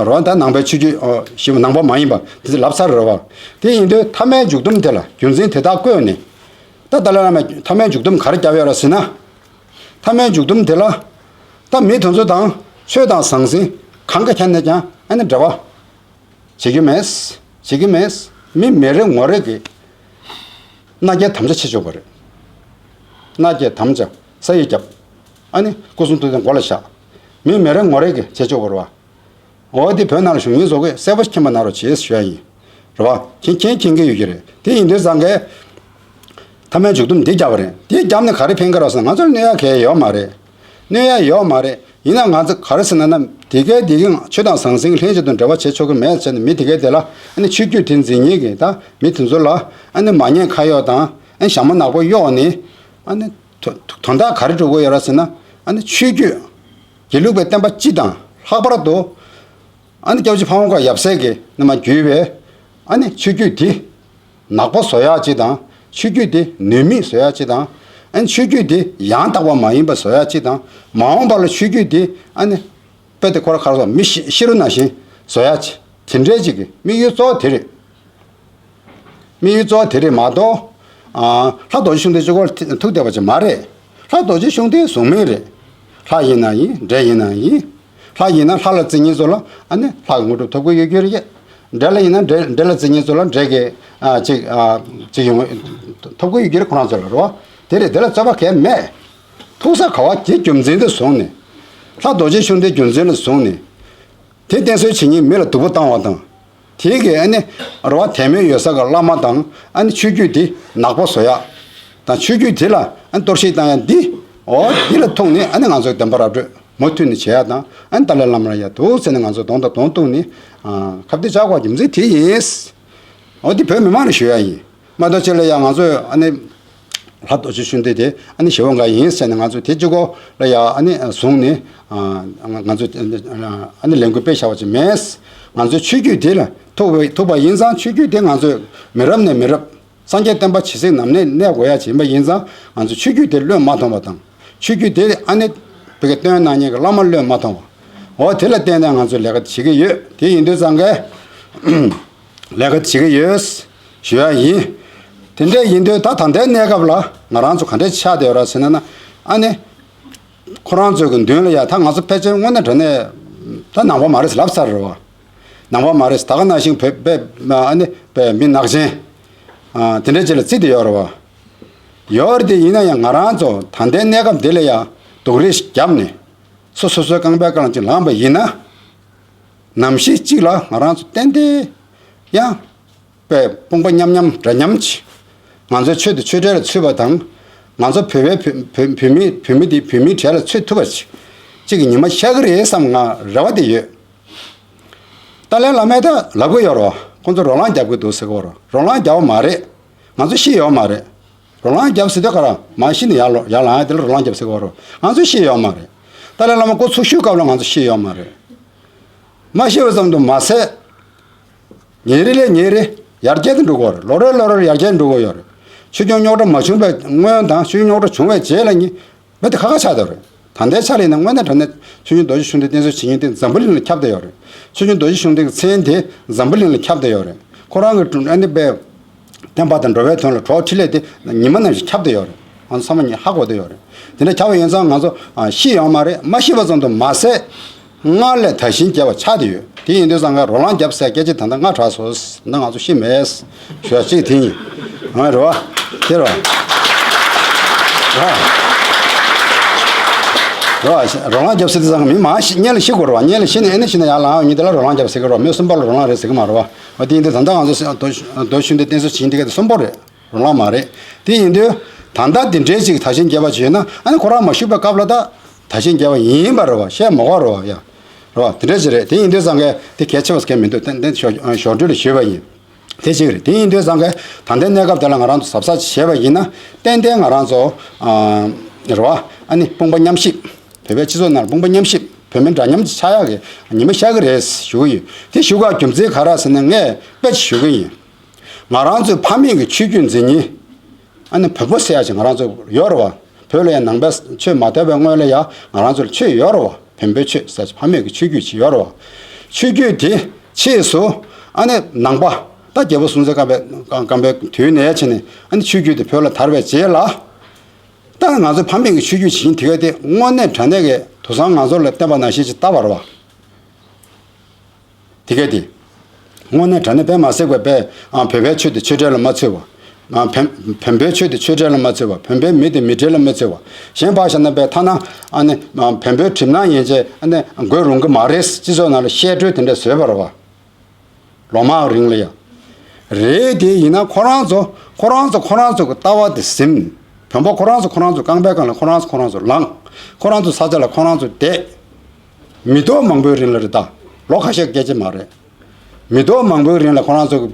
རོ་ད་ནང་པའི་ཆོས་བརྒྱུད་ཨོ་ཞེས་པ་ནང་པ་མ་ཡིན་པ་དེ་ཚོ་ལབ་ཚར་རེད་བ། དེ་ཡིན་དུས་ཐ་མའི་མཇུག་སྡོམ་དེ་ལ་རྒྱུ་མཚན་དེ་དག་བཀོད་ནས་ད་ཏཱ་ལའི་བླ་མས་ཐ་མའི་མཇུག་སྡོམ་ག་རེ་བརྒྱབ་ཡོད་རེད་ཟེར་ན། ཐ་མའི་མཇུག་སྡོམ་དེ་ལ་ད་མི་དེ་ཚོ་དང་ཆོས་དང་ཟང་ཟིང་གང་ག་ཁྱེར་ནས་ཀྱང་ཨ་ནི་འབྲེལ་བ་བྱེད་ཀྱི་མེད། བྱེད་ཀྱི་མེད། མི་མི་རེ་ངོ་རེ་གིས་མནའ་སྐྱེལ་དམ་བཅའ་བྱེད་ཆོག་པ་རེད། མནའ་སྐྱེལ་དམ་བཅའ་ས་ཡིག་བརྒྱབ། ཨ་ནི་སྐུ་གསུང་ཐུགས་རྟེན་མགོ་ལ་བཞག་མི་མི་རེ་ངོ་རེ་གིས་བྱེད་ཆོག་པ་རེད་བ། འོ་དེ་བོད་ནང་ལ་བཞུགས་མཁན་ཚོ་གིས་གསལ་པོ་མཁྱེན་པ་གནང་རོགས་བྱེད་ཞུ་ཡ་ཡིན། རེད་བ། མཁྱེན་མཁྱེན་མཁྱེན་གྱི་ཡོད་ཀྱི་རེད། དེ་ཡིན་དུས་ཙང་གས་ཐ་མའི་མཇུག་སྡོམ་འདི་བརྒྱབ་པ་རེད། འདི་བརྒྱབ་ནས་ག་རེ་ཕན་གྱི་རེད་ཟེར་ན་ང་ཚོར་གནོད་ཡ་གང་ཡང་ཡོད་མ་རེད། གནོད་ཡ་ཡོད་མ་རེད། ཡིན་ན་ང་ཚོ་ག་རེ་ཟེར་ན་ན་དེ་གའི་དེ་གའི་ཆོས་དང་ཟང་ཟིང་ལྷན་ཅིག་ཏུ་འབྲེལ་བ་བྱེད་ཆོག་གི་མེད་ཟེར་ནས་མི་དེ་གའི་དེ་ལ་ཨ་ནི་ཆོས་བརྒྱུད་དེ་འཛིན་མཁན་གྱི་ད་མི་དེ་ཚོ་ལ་ཨ་ནི་མ་ཉེས་ཁ་གཡོགས་དང་ཨ་ནི་ཞྭ་མོ་ནག་པོ་གཡོགས་ནས་ཨ་ནི་དོ་དོན་དག་ག་རེ་སྒྲུབ་དགོས་ཡོད་རེད་ཟེར་ན་ཨ་ནི་ཆོས་བརྒྱུད། དགེ་ལུགས་པའི་བསྟན་པ་སྤྱི་དང་ལྷག་པར་དུ་ཨ་ནི་སྐྱབས་རྗེ་ཕ་བོང་ཁ་ཡབ་སྲས་ཀྱིས་ནི་མ་བརྒྱུད་པའི་ཨ་ནི་ཆོས་བརྒྱུད་འདི་ནག་པོ་བཟོ་ཡག་ཅིག་དང་ཆོས་བརྒྱུད་འདི་ནུས་མེད་བཟོ་ཡག་ཅིག་དང་ཨ་ནི་ཆོས་བརྒྱུད་འདི་ཡང་དག་པ་མ་ཡིན་པ་བཟོ་ཡག་ཅིག་དང་མ་འོངས་པ་ལ་ཆོས་བརྒྱུད་འདི་ཨ་ནི་དཔེ་དེ་ཁོ་ར་ཁར་སོགས་མི་ཤི་ཤི་རུ་ནང་བཞིན་བཟོ་ཡག་ཅིག་དེ་འདྲའི་ཅིག་གི་དམིགས་ཡུལ་གཙོ་བོ་དེ་རེད། དམིགས་ཡུལ་གཙོ་བོ་དེ་རེད་མ་གཏོགས། ཨ་ལྷ་རྡོ་རྗེ་ཤུགས་ལྡན་གཅིག་པོ་ཐུག་བསྡད་པ་ཅིག་མ་རེད། ལྷ་རྡོ་རྗེ་ཤུགས་ལྡན་བཟུང་མིན་རེད། ལྷ་ཡིན་ན་ཡིན། འདྲེ་ཡིན་ན་ཡིན། ལྷ་ཡིན་ན་ལྷ་ལ་བརྩི་མཁན་ཚོ་ལ་ཨ་ནི་ལྷ་གི་དངོས་གྲུབ་ཐོབ་ཀྱི་ཡོད་རྒྱུ་རེད། འདྲེ་ལ་ཡིན་ན་འདྲེ་འདྲེ་ལ་བརྩི་མཁན་ཚོ་ལ་འདྲེ་གི་ཨ་ཅིག་ཨ་ཅིག་ཡོང་ཐོབ་ཀྱི་ཡོད་རྒྱུ་རེད་ཁོ་རང་ཚོ་ལ་རེད་བ། དེ་རེད། དེ་ལ་རྩོད་པ་གང་ཡང་མེད། ཐུག་ས་ག་བ་དེ་རྒྱུ་མཚན་དེ་བཟུང་ནས། ལྷ་རྡོ་རྗེ་ཤུགས་ལྡན་རྒྱུ་མཚན་ལ་བཟུང་ནས། དེ་བསྟེན་གསོལ་བྱེད་མཁན་མི་ལ་སྡུག་པོ་བཏང་བ་དང་། དེ་གི་ཨ་ནི་རེ་བ་དད་མོས་ཡོད་ས་གི་བླ་མ་དང་ཨ་ནི་ཆོས་བརྒྱུད་དེ་ནག་པོ་བཟོ་ཡག་དང་ཆོས་བརྒྱུད་དེ་ལ་ཨ་ནི་གཏོར་བཤིག་བཏང་ཡག་འདི་འོ་འདི་ལ་ཐུག་ནས་ཨ་ནི་ང་ཚོ་བདེན་པ་ར་སྤྲོད་མུ་མཐུད་ནས་བྱེད་ཡག་དང་ཨ་ནི་ཏཱ་ལའི་བླ་མ་ལ་ཡ་འདུག་ཟེར་ནས་ང་ཚོ་གདོང་དང་གདོང་གཏུག་ནས་ཨ་ཁ་གཏད་བཅག་དགོས་རྒྱུ་མཚན་དེ་ཡིན། འོ་འདི་བོད་མི་མང་ལ་ཞུ་ཡག་ཡིན། མ་གཏོགས་ཅིག་ལ་ཡ་ང་ཚོས་ཨ་ནི། ལྷ་རྡོ་རྗེ་ཤུགས་ལྡན་དེ་ཨ་ནི་ཞེ་བོ་འགའ་ཡིན་ཟེར་ནས་ང་ཚོས་དེ་གཅིག་པོ་ལ་ཡ་ཨ་ནི་བཟུང་ནས་ང་ཚོས་ཨ་ནི་ལས་འགུལ་སྤེལ་བཞག་པ་ཅིག་མེད། ང་ཚོས་ཆོས་བརྒྱུད་དེ་ལ་ཐུག་པའི་ཐུག་པ་ཡིན་ཙང་ཆོས་བརྒྱུད་དེ་ང་ཚོས་མི་རབས་ནས་མི་རབས་སངས་རྒྱས་བསྟན་པ་ཇི་སྲིད་ནམ་གནས་གནས་དགོས་ཡ་ཅིག་ཡིན་པ་ཡིན་ཙང་ང་ཚོས་ཆོས་བརྒྱུད་དེ་བློས་མ་ཐོངས་པ་དང་ཆོས་བརྒྱུད་དེ་ཨ་ནི་བོད་ཀྱི་བསྟེན་གནང་མཁན་གྱི་བླ་མ་བློས་མ་ཐོངས་པ་འོ་དེ་ལ་བརྟེན་ནས་ང་ཚོས་ལས་ཀ་བྱེད་ཀྱི་ཡོད། དེ་ཡིན་དུས་ཙང་གས། ལས་ཀ་བྱེད་ཀྱི་ཡོད། ཞུ་ཡ་ཡིན། དེ་འདྲ་ཡིན་དུས་ད་ད་ལྟའི་གནས་སྐབས་ལ་ང་རང་ཚོ་ག་འདྲ་ཆགས་བསྡད་ཡོད་རེད་ཟེར་ན་ན་ཨ་ནི། ཁོ་རང་ཚོའི་གི་མདུན་ལ་ཡ་ད་ང་ཚོ་ཕལ་ཆེར་དངོས་གནས་དྲང་གནས་ད་ནང་པ་མ་རེད་ཟེར་ལབ་ཚར་རེད་བ། ནང་པ་མ་རེད་ཟེར་ད་ག་ནང་བཞིན་བོད་པའི་ཨ་ནི་པའི་མི་ནག་ཅན། དེ་འདྲ་ཅིག་ལ་བརྩིས་བསྡད་ཡོད་རེད་བ། ཡོད་རེད་དེ་ཡིན་ན་ཡང་ང་རང་ཚོ་ད་ལྟའི་གནས་སྐབས་འདི་ལ་ཡ་སྡུག་རུས་བརྒྱབ་ནས། སོ་སོ་སོའི་རྐང་པའི་སྒང་ཅིག་ལངས་པ་ཡིན་ན། ནམ་ཞིག་ཅིག་ལ་ང་རང་ཚོ་ཏན་ཏན་ཡང་པའི་དཔུང་པ་མཉམ་མཉམ་འདྲ་མཉམ་ཅིག་ང་ཚོའི་ཆོས་དེ་ཆོས་གྲལ་ལ་ཚུད་པ་དང་། ང་ཚོ་བོད་པའི་བོད་བོད་བོད་མི་བོད་མི་དེ་བོད་མིའི་གྲལ་ལ་ཚུད་ཐུབ་པ་ཅིག་ཅིག་གི་ཉི་མ་ཤར་གི་རེད་བསམ་ང་རེ་བ་དེ་ཡོད། ཏཱ་ལའི་བླ་མས་ད་ལབ་གི་ཡོད་རེད་བ། ཁོང་ཚོ་རོ་ལངས་རྒྱབ་གི་འདུག་ཟེར་གི་ཡོད་རེད། རོ་ལངས་རྒྱབ་པ་མ་རེད། ང་ཚོ་ཤི་ཡོད་མ་རེད། རོ་ལངས་རྒྱབ་ཟེར་དུས་ག་ར་མ་ཤི་ནས་ཡར་ལོ་ཡར་ལངས་ཡ་དེ་ལ་རོ་ལངས་རྒྱབ་ཟེར་གི་ཡོད་རེད། ང་ཚོ་ཤི་ཡོད་མ་རེད། ཏཱ་ལའི་བླ་མ་སྐུ་འཚོ་བཞུགས་སྐབས་ལ་ང་ཚོ་ཤི་ཡོད་མ་རེད། མ་ཤི་བ་ཙམ་དུ་མ་ཟད། ཉིན་རེ་ལས་ཉིན་རེ་ཡར་རྒྱས་དུ་འགྲོ་གི་ཡོད་རེད། ལོ་རེ་ལོ་རེར་ཡར་རྒྱས་འགྲོ་གི་ཡོད་རེད། ཆོས་སྐྱོང་རྙོག་དྲ་མ་བྱུང་བའི་སྔོན་དང་ཆོས་སྐྱོང་རྙོག་དྲ་བྱུང་བའི་རྗེས་ལ་ནི། མེད་དེ་ཁ་ཁ་ཆགས་བསྡད་རེད། ད་ལྟའི་ཆ་ལ་ཡིན་ན་དངོས་གནས་དྲང་གནས་ཆོས་སྐྱོང་རྡོ་རྗེ་ཤུགས་ལྡན་བསྟེན་གསོལ་བྱེད་མཁན་དེ་འཛམ་བུ་གླིང་ལ་ཁྱབ་བསྡད་ཡོད་རེད། ཆོས་སྐྱོང་རྡོ་རྗེ་ཤུགས་ལྡན་གྱི་མཚན་དེ་འཛམ་བུ་གླིང་ལ་ཁྱབ་བསྡད་ཡོད་རེད། ཁོ་རང་གི་ཨ་ནི་པའི་བསྟན་པ་དང་འགྲོ་བའི་དོན་ལ་གྲོགས་འཕྲིན་ལས་དེ་ཉི་མ་ནང་བཞིན་ཁྱབ་བསྡད་ཡོད་རེད། ང་ཚོ་ཚང་མ་ཉིད་ཧ་གོ་བསྡད་ཡོད་རེད། དེ་འདྲ་ཁྱབ་པ་ཡིན་ཙང་ང་ཚོ་ཤི་ཡོད་མ་རེད། མ་ཤི་བ་ཙམ་དུ་མ་ཟད། སྔར་ལས་དར་ཞིང་རྒྱས་པ་ཆགས་བསྡད་ཡོད། དེ་ཡིན་དུས་ཙང་ཀ་རོ་ལངས་རྒྱབ་ཟེར་སྐད་ཆ་ད་ལྟ་ང་དྲག་སོང་ཟེར་ན་ང་ཚོ་ཤི་མེད་ཞུ་བ་གཅིག་དེ་ཡིན། ང་རེད་བ། དེ་རེད་བ། རེད་བ། རོ་ལངས་རྒྱབ་ཟེར་དུས་ཙང་ཀ་མི་མང་ཤི་སྔོན་ལ་ཤི་དགོས་རེད་བ། སྔོན་ལ་ཤི་ནས་ཨེ་ནས་ཤི་ན་ཡར་ལངས་ཡོང་མཁན་དེ་ལ་རོ་ལངས་རྒྱབ་ཟེར་གི་རེད་བ། མི་གསོན་པོ་ལ་རོ་ལངས་རེད་ཟེར་གི་མ་རེད་བ། འོ་དེ་ཡིན་དུས་ད་ལྟ་ང་ཚོ་རྡོ་རྡོ་ཤུགས་ལྡན་བསྟེན་གསོལ་བྱེད་མཁན་དེ་ག་དེ་གསོན་པོ་རེད། རོ་ལངས་མ་རེད། དེ་ཡིན་དུས་ད་ལྟ་འདི་འདྲའི་ཅིག་དར་ཞིང་རྒྱས་པ་བྱས་ན་ཨ་ནི་ཁོ་རང་མ་བཞུགས་པའི་སྐབས་ལ་ད་དར་ཞིང་རྒྱས་པ་ཡིན་པ་རེད་བ། བཤད་མ་དགོས་རེད་བ་ཡ། རེད་བ། དེ་འདྲ་ཅིག་རེད། དེ་ཡིན་དུས་ཙང་ཀའི་དེ་གལ་ཆེ་བ་གལ་མི་འདུག་ཏན་ཏན་ཞོ་ཞོར་འཕྲོས་ལ་ཞུས་པ་ཡིན། དེ་གཅིག་རེད། དེ་ཡིན་དུས་ཙང་ཀའི་ད་ལྟའི་གནས་སྐབས་དེ་ལ་ང་རང་ཚོ་གཟབ་གཟབ་བྱས་པ་ཡིན་ན་ཏན་ཏན་ང་རང་ཚོ་རེད་བ། ཨ་ནི་དཔུང་པ་མཉམ་གཤིབ། བོད་པའི་སྤྱི་ཚོགས་ནང་ལ་དཔུང་པ་མཉམ་གཤིབ། བོད་མི་འདྲ་མཉམ་གྱི་ཆགས་ཡག་གི་ཉི་མ་ཤར་གི་རེད་ཞུ་གི་ཡོད། དེ་ཞུ་ག་རྒྱུ་མཚན་ག་རེ་ཟེར་ན། ངས་དཔེ་ཞུ་གི་ཡིན། ང་རང་ཚོའི་ཕ་མེས་ཀྱི་ཆོས་བརྒྱུད་འཛིན་མཁན། ཨ་ནི་བོན་པོ་ཟེར་ཡག་ཅིག་ང་རང་ཚོ་ཡོད་རེད་བ། བོད་ལ་ཡང་ནང་པའི་ཆོས་མ་དར་བའི་སྔོན་ལ་ཡང་ང་རང་ཚོ་ལ་ཆོས་ཡོད་རེད་བ། བོན་པོའི་ཆོས་ཟེར་ཕ་མེས་ཀྱི་ཆོས་བརྒྱུད་ཅིག་ཡོད་རེད་བ། ཆོས་བརྒྱུད་དེ་ཕྱིས་སུ་ཨ་ནི་ནང་པ། ད་རྒྱལ་པོ་སྲོང་བཙན་སྒམ་པོའི་སྒམ་པོའི་དུས་ནས་བྱས་ནས་ཨ་ནི་ཆོས་བརྒྱུད་དེ་བོད་ལ་དར་བའི་རྗེས་ལ། ད་ང་ཚོ་ཕ་མེས་ཀྱི་ཆོས་བརྒྱུད་ཅིག་ཡིན་དེ་ག་དེ་དངོས་གནས་དྲང་གནས་ཀྱི་དེང་སང་ང་ཚོ་ལ་བསྟན་པ་ནང་བཞིན་ཅིག་དར་བ་རེད་བ། དེ་ག་དེ། དངོས་གནས་དྲང་གནས་དཔེ་མ་སྲིད་པའི་དཔེ། ཨ། བོད་པའི་ཆོས་དེ་ཆོས་འབྲེལ་ལ་མ་ཚུད་པ། ཨ། བོན་བོན་པོའི་ཆོས་དེ་ཆོས་འབྲེལ་ལ་མ་ཚུད་པ། བོན་པོའི་མི་དེ་མི་འབྲེལ་ལ་མ་ཚུད་པ། གཞན་ཕར་བཞག་ན་དཔེ་ཐ་ན་ཨ་ནི་བོན་པོའི་གྲིབ་ནག་ཡན་ཆད་ཨ་ནི་འགོས་རུང་གི་མ་རེད། སྤྱི་ཚོགས་ནང་ལ་བཤད་སྲོལ་དེ་འདྲ་བཟོས་པ་རེད་བ། ལོ་མང་རིང་ལ་ཡང་། རེད་དེ་ཡིན་ན་ཁོ་རང་ཚོ་ཁོ་རང་ཚོ་ཁོ་རང་ཚོ་གི་ལྟ་བ་དེ་ཟིན། བོན་པོ་ཁོ་རང་ཚོ་ཁོ་རང་ཚོ་རྐང་པའི་སྒང་ལ་ཁོ་རང་ཚོ་ཁོ་རང་ཚོ་ལངས། ཁོ་རང་ཚོ་ས་ཆ་ལ་ཁོ་རང་ཚོ་བསྡད། མི་ཐོག་མང་པོའི་རིང་ལ་རེད་ད། ལོ་ཁ་ཤས་སྐད་ཆ་མ་རེད། མི་ཐོག་མང་པོའི་རིང་ལ་ཁོ་རང་ཚོ་གི་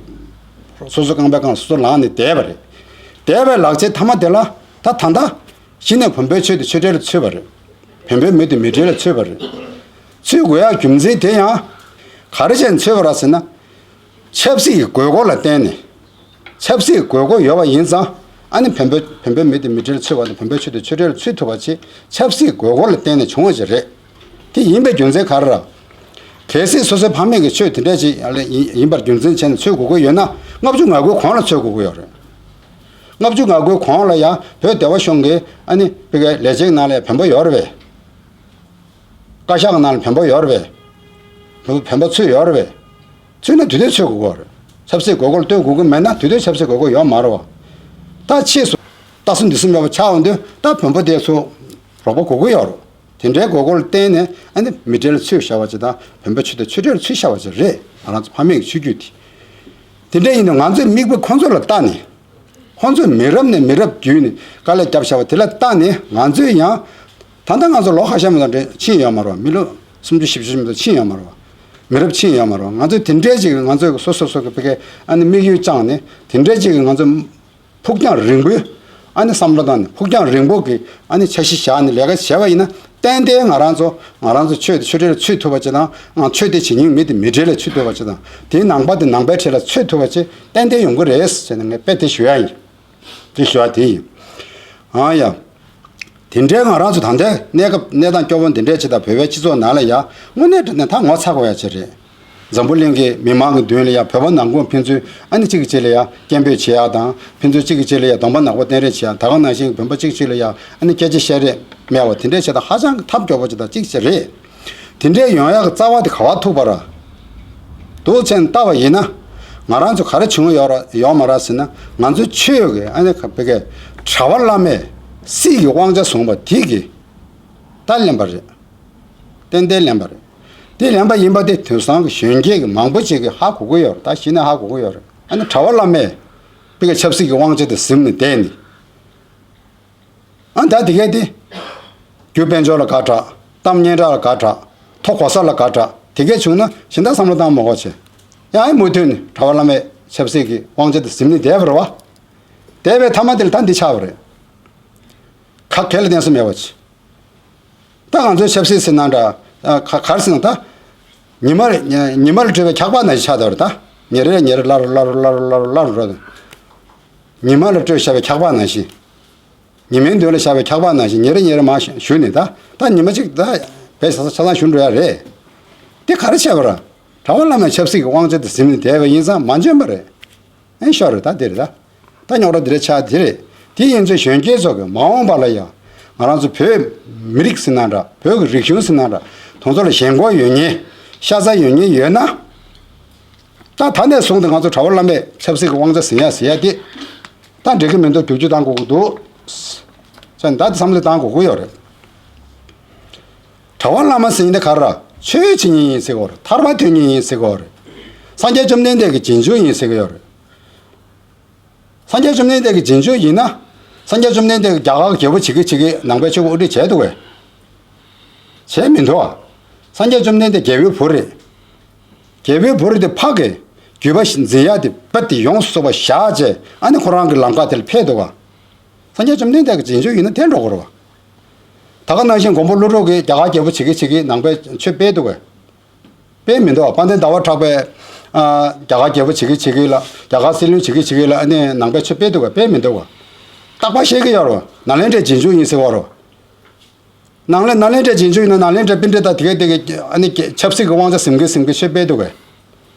སོ་སོ་རྐང་པའི་སྒང་ལ་སོ་སོ་ལངས་ནས་བསྡད་པ་རེད། བསྡད་པའི་ལག་ཆའི་མཐའ་མ་དེ་ལ་ད་ད་ལྟ་གཞི་ནས་བོན་པོའི་ཆོས་དེ་ཆོས་འབྲེལ་ལ་ཚུད་པ་རེད། བོན་པོའི་མི་དེ་མི་འབྲེལ་ལ་ཚུད་པ་རེད། ཚུད་དགོས་ཡག་རྒྱུ་མཚན་དེ་ཡང་ག་རེ་བྱས་ནས་ཚུད་པ་རེད་ཟེར་ན། ཆབ་སྲིད་ཀྱི་དགོས་མཁོ་ལ་བརྟེན་ནས། ཆབ་སྲིད་དགོས་མཁོ་ཡོད་པ་ཡིན་ཙང་། ཨ་ནི་བོན་པོ་བོན་པོའི་མི་དེ་མི་འབྲེལ་ཚུད་པ་དང་བོན་པོའི་ཆོས་དེ་ཆོས་འབྲེལ་ཚུད་ཐུབ་པ་ཆེད་ཆབ་སྲིད་དགོས་མཁོ་ལ་བརྟེན་ནས་བྱུང་བ་ཞིག་རེད། དེ་ཡིན་པའི་རྒྱུ་མཚན་ག་རེ་རེད། གལ་སྲིད་སོ་སོའི་ཕ་མེས་ཀྱི་ཆོས་དེ་འདྲ་ཞིག་ཡིན་པར་རྒྱུ་མཚན་བྱས་ནས་ཚུད་དགོས་ཀྱི་ཡོད་ན། ལྔ་བཅུ་ང་དགུའི་གོང་ལ་ཚུད་དགོས་ཀྱི་ཡོད་རེད། ལྔ་བཅུ་ང་དགུའི་གོང་ལ་ཡང་བོད་སྡེ་པ་གཞུང་གི་ཨ་ནི་བོད་ཀྱི་ལས་བྱེད་ནང་ལ་བོན་པོ་ཡོད་རེད་པས། བཀའ་ཤག་ནང་ལ་བོན་པོ་ཡོད་རེད་པས། བོན་པོ་ཚུད་ཡོད་རེད་པས། ཚུད་ན་དུས་དེ་ཚུད་དགོས་ཀྱི་རེད། ཆབ་སྲིད་དགོས་མཁོ་ལ་ལྟོས་དགོས་ཀྱི་མེད་ན་དུས་དེ་ཆབ་སྲིད་དགོས་མཁོ་ཡོད་མ་རེད་བ། ད་ཕྱིས་སུ་ལྟ་སྲུང་འདི་སྲུང་མེད་པ་ཆགས་འོང་དུས་ད་བོན་པོ་དེ་ཚོ་རོགས་པ་དགོས་ཀྱི་ཡོད་རེད། དེ་འདྲའི་དགོས་མཁོ་ལ་བརྟེན་ནས་ཨ་ནི་མི་འབྲེལ་ལ་ཚུད་བཞག་པ་ཅིག་དང་བོན་པོ་ཆོས་དེ་ཆོས་འབྲེལ་ལ་ཚུད་བཞག་པ་ཅིག་རེད། ང་རང་ཚོ་ཕ་མེས་ཀྱི་ཆོས་བརྒྱུད་དེ། དེ་འདྲ་ཡིན་དུས་ང་ཚོའི་མིག་དཔེ་ཁོང་ཚོ་ལ་ལྟ་ནས། ཁོང་ཚོས་མི་རབས་ནས་མི་རབས་བརྒྱུད་ནས་དཀའ་ལས་བརྒྱབ་བཞག་པ་དེ་ལ་བལྟས་ནས་ང་ཚོས་ཡང་། ད་ལྟ་ང་ཚོ་ལོ་ཁ་ཤས་མ་གཏོགས་ཕྱིན་ཡོད་མ་རེད་བ། མི་ལོ་སུམ་ཅུ་བཞི་བཅུ་མ་གཏོགས་ཕྱིན་ཡོད་མ་རེད་བ། མི་རབས་ཕྱིན་ཡོད་མ་རེད་བ། ང་ཚོས་དེ་འདྲའི་ཅིག་ང་ཚོས་སོ་སོ་སོ་གི་བོད་སྐད་ཨ་ནི་དམིགས་ཡུལ་བཅངས་ནས་དེ་འདྲའི་ཅིག་ང་ཚོ་ཕུགས་རྒྱང་རིང་པོའི་ཨ་ནི་བསམ་བློ་བཏང་ནས་ཕུགས་རྒྱང་རིང་པོ་གི་ཨ་ནི་འཆར་གཞི་བཞག་ནས་ལས་ཀ་བྱས་པ་ཡིན་ན། ཏན་ཏན་ང་རང་ཚོ་ང་རང་ཚོ་ཆོས་དེ་ཆོས་འབྲེལ་ལ་ཚུད་ཐུབ་པ་ཅིག་དང་། ང་ཆོས་དེ་བྱེད་མཁན་མི་དེ་མི་འབྲེལ་ལ་ཚུད་ཐུབ་པ་ཅིག་དང་། དེའི་ནང་པ་དེ་ནང་པའི་གྲས་ལ་ཚུད་ཐུབ་པ་ཅིག་ཏན་ཏན་ཡོང་གི་རེད་ཟེར་ནས་ངས་དཔེ་དེ་ཞུ་ཡ་ཡིན། དེ་ཞུ་བ་དེ་ཡིན། ཨང་ཡ། དེ་འདྲའི་ང་རང་ཚོ་ད་ལྟའི་གནས་སྐབས་གནས་སྟངས་སྐྱོ་པོ་འདི་འདྲའི་ཅིག་དང་བོད་པའི་སྤྱི་ཚོགས་ནང་ལ་ཡ་དངོས་གནས་དྲང་གནས་ད་ངོ་ཚ་དགོས་ཡ་ཅིག་རེད། འཛམ་བུ་གླིང་གི་མི་མང་གི་མདུན་ལ་ཡ་བོད་པ་ནང་ཁུལ་ཕན་ཚུན་ཨ་ནི་གཅིག་གིས་གཅིག་ལ་ཡ་སྐད་འབོད་བྱེད་ཡ་དང་། ཕན་ཚུན་གཅིག་གིས་གཅིག་ལ་ཡ་གདོང་པ་ནག་པོ་བསྟན་རེས་བྱེད་ཡ། ད་ག་ནང་བཞིན་བོན་པོ་གཅིག་གཅིག་ལ་ཡ་ཨ་ནི་སྐད་ཆ་བཤད་རེས་མེད་པ་དེ་འདྲའི་བྱེད་སྟངས་ཧ་ཅང་གི་ཐབས་སྐྱོ་པོ་ཅིག་དང་གཅིག་ཅིག་རེད། དེ་འདྲའི་ཡོང་ཡག་གི་རྩ་བ་དེ་ག་བ་ཐུག་པ་ར། འདུག་བྱས་ནས་བལྟ་བ་ཡིན་ན། ང་རང་ཚོ་ག་རེ་བྱུང་ཡོད་ར་ཡོད་མ་རེད་ཟེར་ན། ང་ཚོའི་ཆོས་ཀྱི་ཨ་ནི་བོད་སྐད་གྲྭ་པ་བླ་མས་སྲིད་ཀྱི་དབང་ཆ་བཟུང་བ་དེ་གིས་ད་ལེན་པ་རེད། ཏན་ཏན་ལེན་པ་རེད། དེ་ལེན་པ་ཡིན་པ་དེ་དེང་སང་གི་གཞོན་སྐྱེས་ཀྱི་མང་པོ་ཅིག་གིས་ཧ་གོ་གི་ཡོད་རེད། ད་གཞི་ནས་ཧ་གོ་གི་ཡོད་རེད། ཨ་ནི་གྲྭ་པ་བླ་མས་བོད་སྐད་ཆབ་སྲིད་ཀྱི་དབང་ཆ་དེ་ཟིན་ནས་བསྡད་ནས། ཨ་ད་དེ་གས་དེ། རྒྱུ་དཔལ་འབྱོར་ལ་དགའ་དྲགས། གཏམ་སྙན་གྲགས་ལ་དགའ་དྲགས། མཐོ་གོ་ས་ལ་དགའ་དྲགས། དེ་གས་བྱུང་ན་གཞན་དག་བསམ་བློ་བཏང་མ་དགོས་བྱས། ཡང་མུ་མཐུད་ནས་གྲྭ་པ་བླ་མས་ཆབ་སྲིད་ཀྱི་དབང་ཆ་དེ་ཟིན་ནས་བསྡད་པ་རེད་བ། བསྡད་པའི་མཐའ་མ་དེ་ལ་ད་འདི་ཆགས་པ་རེད། ཁ་གས་ལ་བརྟེན་ས་མེད་པ་བྱས། ད་ང་ཚོའི་ཆབ་སྲིད་ཟེར་ན་འདྲ། ཨ་ག་ག་རེ་ཟེར་ན་ད། ཉི་མ་རེ་ཉི་མ་ལ་སྤྲོད་པའི་འཁྱག་པ་ནང་བཞིན་ཆགས་བསྡད་པ་རེད་ད། ཉིན་རེ་ཉིན་རེ་སླར་སླར་སླར་སླར་སླར་སླར། ཉི་མ་ལ་སྤྲོད་བཞག་པའི་འཁྱག་པ་ནང་བཞིན། ཉི་མའི་མདུན་ལ་བཞག་པའི་འཁྱག་པ་ནང་བཞིན་ཉིན་རེ་ཉིན་རེ་མར་བཞུད་ནས་ད། ད་ཉི་མ་གཅིག་ད་བས་ཆ་ཚང་ཆ་ཚང་བཞུད་འགྲོ་ཡ་རེད། དེ་ག་རེ་བྱས་པ་ར། གྲྭ་པ་བླ་མས་ཆབ་སྲིད་ཀྱི་དབང་ཆ་དེ་ཟིན་ནས་བསྡད་པ་ཡིན་ཙང་མ་འཇོན་པ་རེད། ཨེ་ཤོར་རེད་ད་དེ་རེད་ད། ད་རྙོག་དྲ་དེ་རེད་ཆགས་དེ་རེད། དེ་ཡིན་ཚེ་གཞོན་སྐྱེས་ཚོ་གི་མ་འོངས་པ་ལ་ཡང་། ང་རང་ཚོ་བོད་མི་རིགས་ཟེར་ན་འདྲ། བོད་ཀྱི་རིག་གཞུང་ཟེར་ན་འདྲ། དེ་ཚོ་ལ་ཞེན་ཁོག་ཡོད་མཁན། ཤ་ཚ་ཡོད་མཁན་ཡོད་ན། ད་ད་ནས་བཟུང་སྟེ་ང་ཚོ་གྲྭ་པ་བླ་མས་ཆབ་སྲིད་ཀྱི་དབང་ཆ་ཟིན་ཡ་ཟིན་ཡ་དེ། ད་འགྲིག་གི་མི་འདུག་བསྒྱུར་བཅོས་གཏང་དགོས་ཀྱི་འདུག་ཟེར་ནས་ད་དེ་བསམ་བློ་གཏང་དགོས་ཀྱི་ཡོད་རེད། གྲྭ་པ་བླ་མ་ཟེར་མཁན་དེ་ག་རེ་ར། ཆོས་བྱེད་མཁན་ཡིན་ཟེར་གྱི་ཡོད་རེད། ཐར་པ་འདོན་མཁན་ཡིན་ཟེར་གྱི་ཡོད་རེད། སངས་རྒྱས་བཅོམ་ལྡན་འདས་ཀྱི་རྗེས་འཇུག་ཡིན་ཟེར་གྱི་ཡོད་རེད། སངས་རྒྱས་བཅོམ་ལྡན་འདས་ཀྱི་རྗེས་འཇུག་ཡིན་ན། སངས་རྒྱས་བཅོམ་ལྡན་འདས་ཀྱིས་རྒྱ་གར་རྒྱལ་པོ་བྱེད་ཀྱི་བྱེད་ཀྱི་ནང་པའི་ཆོས་ཀྱི་དབུ་ཁྲིད་བྱས་འདུག་གས། བྱས་མི་འདུག་ཨ། སངས་རྒྱས་བཅོམ་ལྡན་འདས་རྒྱལ་པོའི་བུ་རེད། རྒྱལ་པོའི་བུ་རེད་དེ་ཕ་གིས་བརྒྱུད་པ་འཛིན་ཡ་དེ་རྦད་དེ་ཡོངས་སུ་རྫོགས་པ་བཞག་བྱས་ཨ་ནི་ཁོ་རང་གི་ལམ་ཁ་དེ་ལ་ཕེབས་འདུག་ག། སངས་རྒྱས་བཅོམ་ལྡན་འདས་ཀྱི་རྗེས་འཇུག་ཡིན་ན་དེ་འགྲོ་དགོས་རེད་བ། ད་ག་ནང་བཞིན་མགོན་པོ་ཀླུ་སྒྲུབ་ཀྱིས་རྒྱ་གར་རྒྱལ་པོ་བྱེད་ཀྱི་བྱེད་ཀྱི་ནང་པའི་ཆོས་སྤེལ་འདུག་གས། སྤེལ་མི་འདུག་དཔལ་ལྡན་ཟླ་བ་གྲགས་པས་ཨ་རྒྱ་གར་རྒྱལ་པོ་བྱེད་ཀྱི་བྱེད་ཀྱི་ལ། རྒྱ་གར་སྲིད་བློན་བྱེད་ཀྱི་བྱེད་ཀྱི་ལ། ཨ་ནི་ནང་པའི་ཆོས་སྤེལ་འདུག་གས། སྤེལ་མི་འདུག་གས། རྟག་པར་བཤད་ཀྱི་ཡོད་རེད་བ། ནཱ་ལེནྡྲའི་རྗེས་འཇུག་ཡིན་ཟེར་བ་རེད། ནང་ལ་ནཱ་ལེནྡྲའི་རྗེས་འཇུག་ཡིན་ན་ནཱ་ལེནྡྲའི་པཎྜི་ཏ་དེ་གས་དེ་གས་ཨ་ནི་ཆབ་སྲིད་ཀྱི་དབང་ཆ་ཟིན་གྱི་ཟིན་གྱི་ཆོས་སྤེལ་འདུག་གས།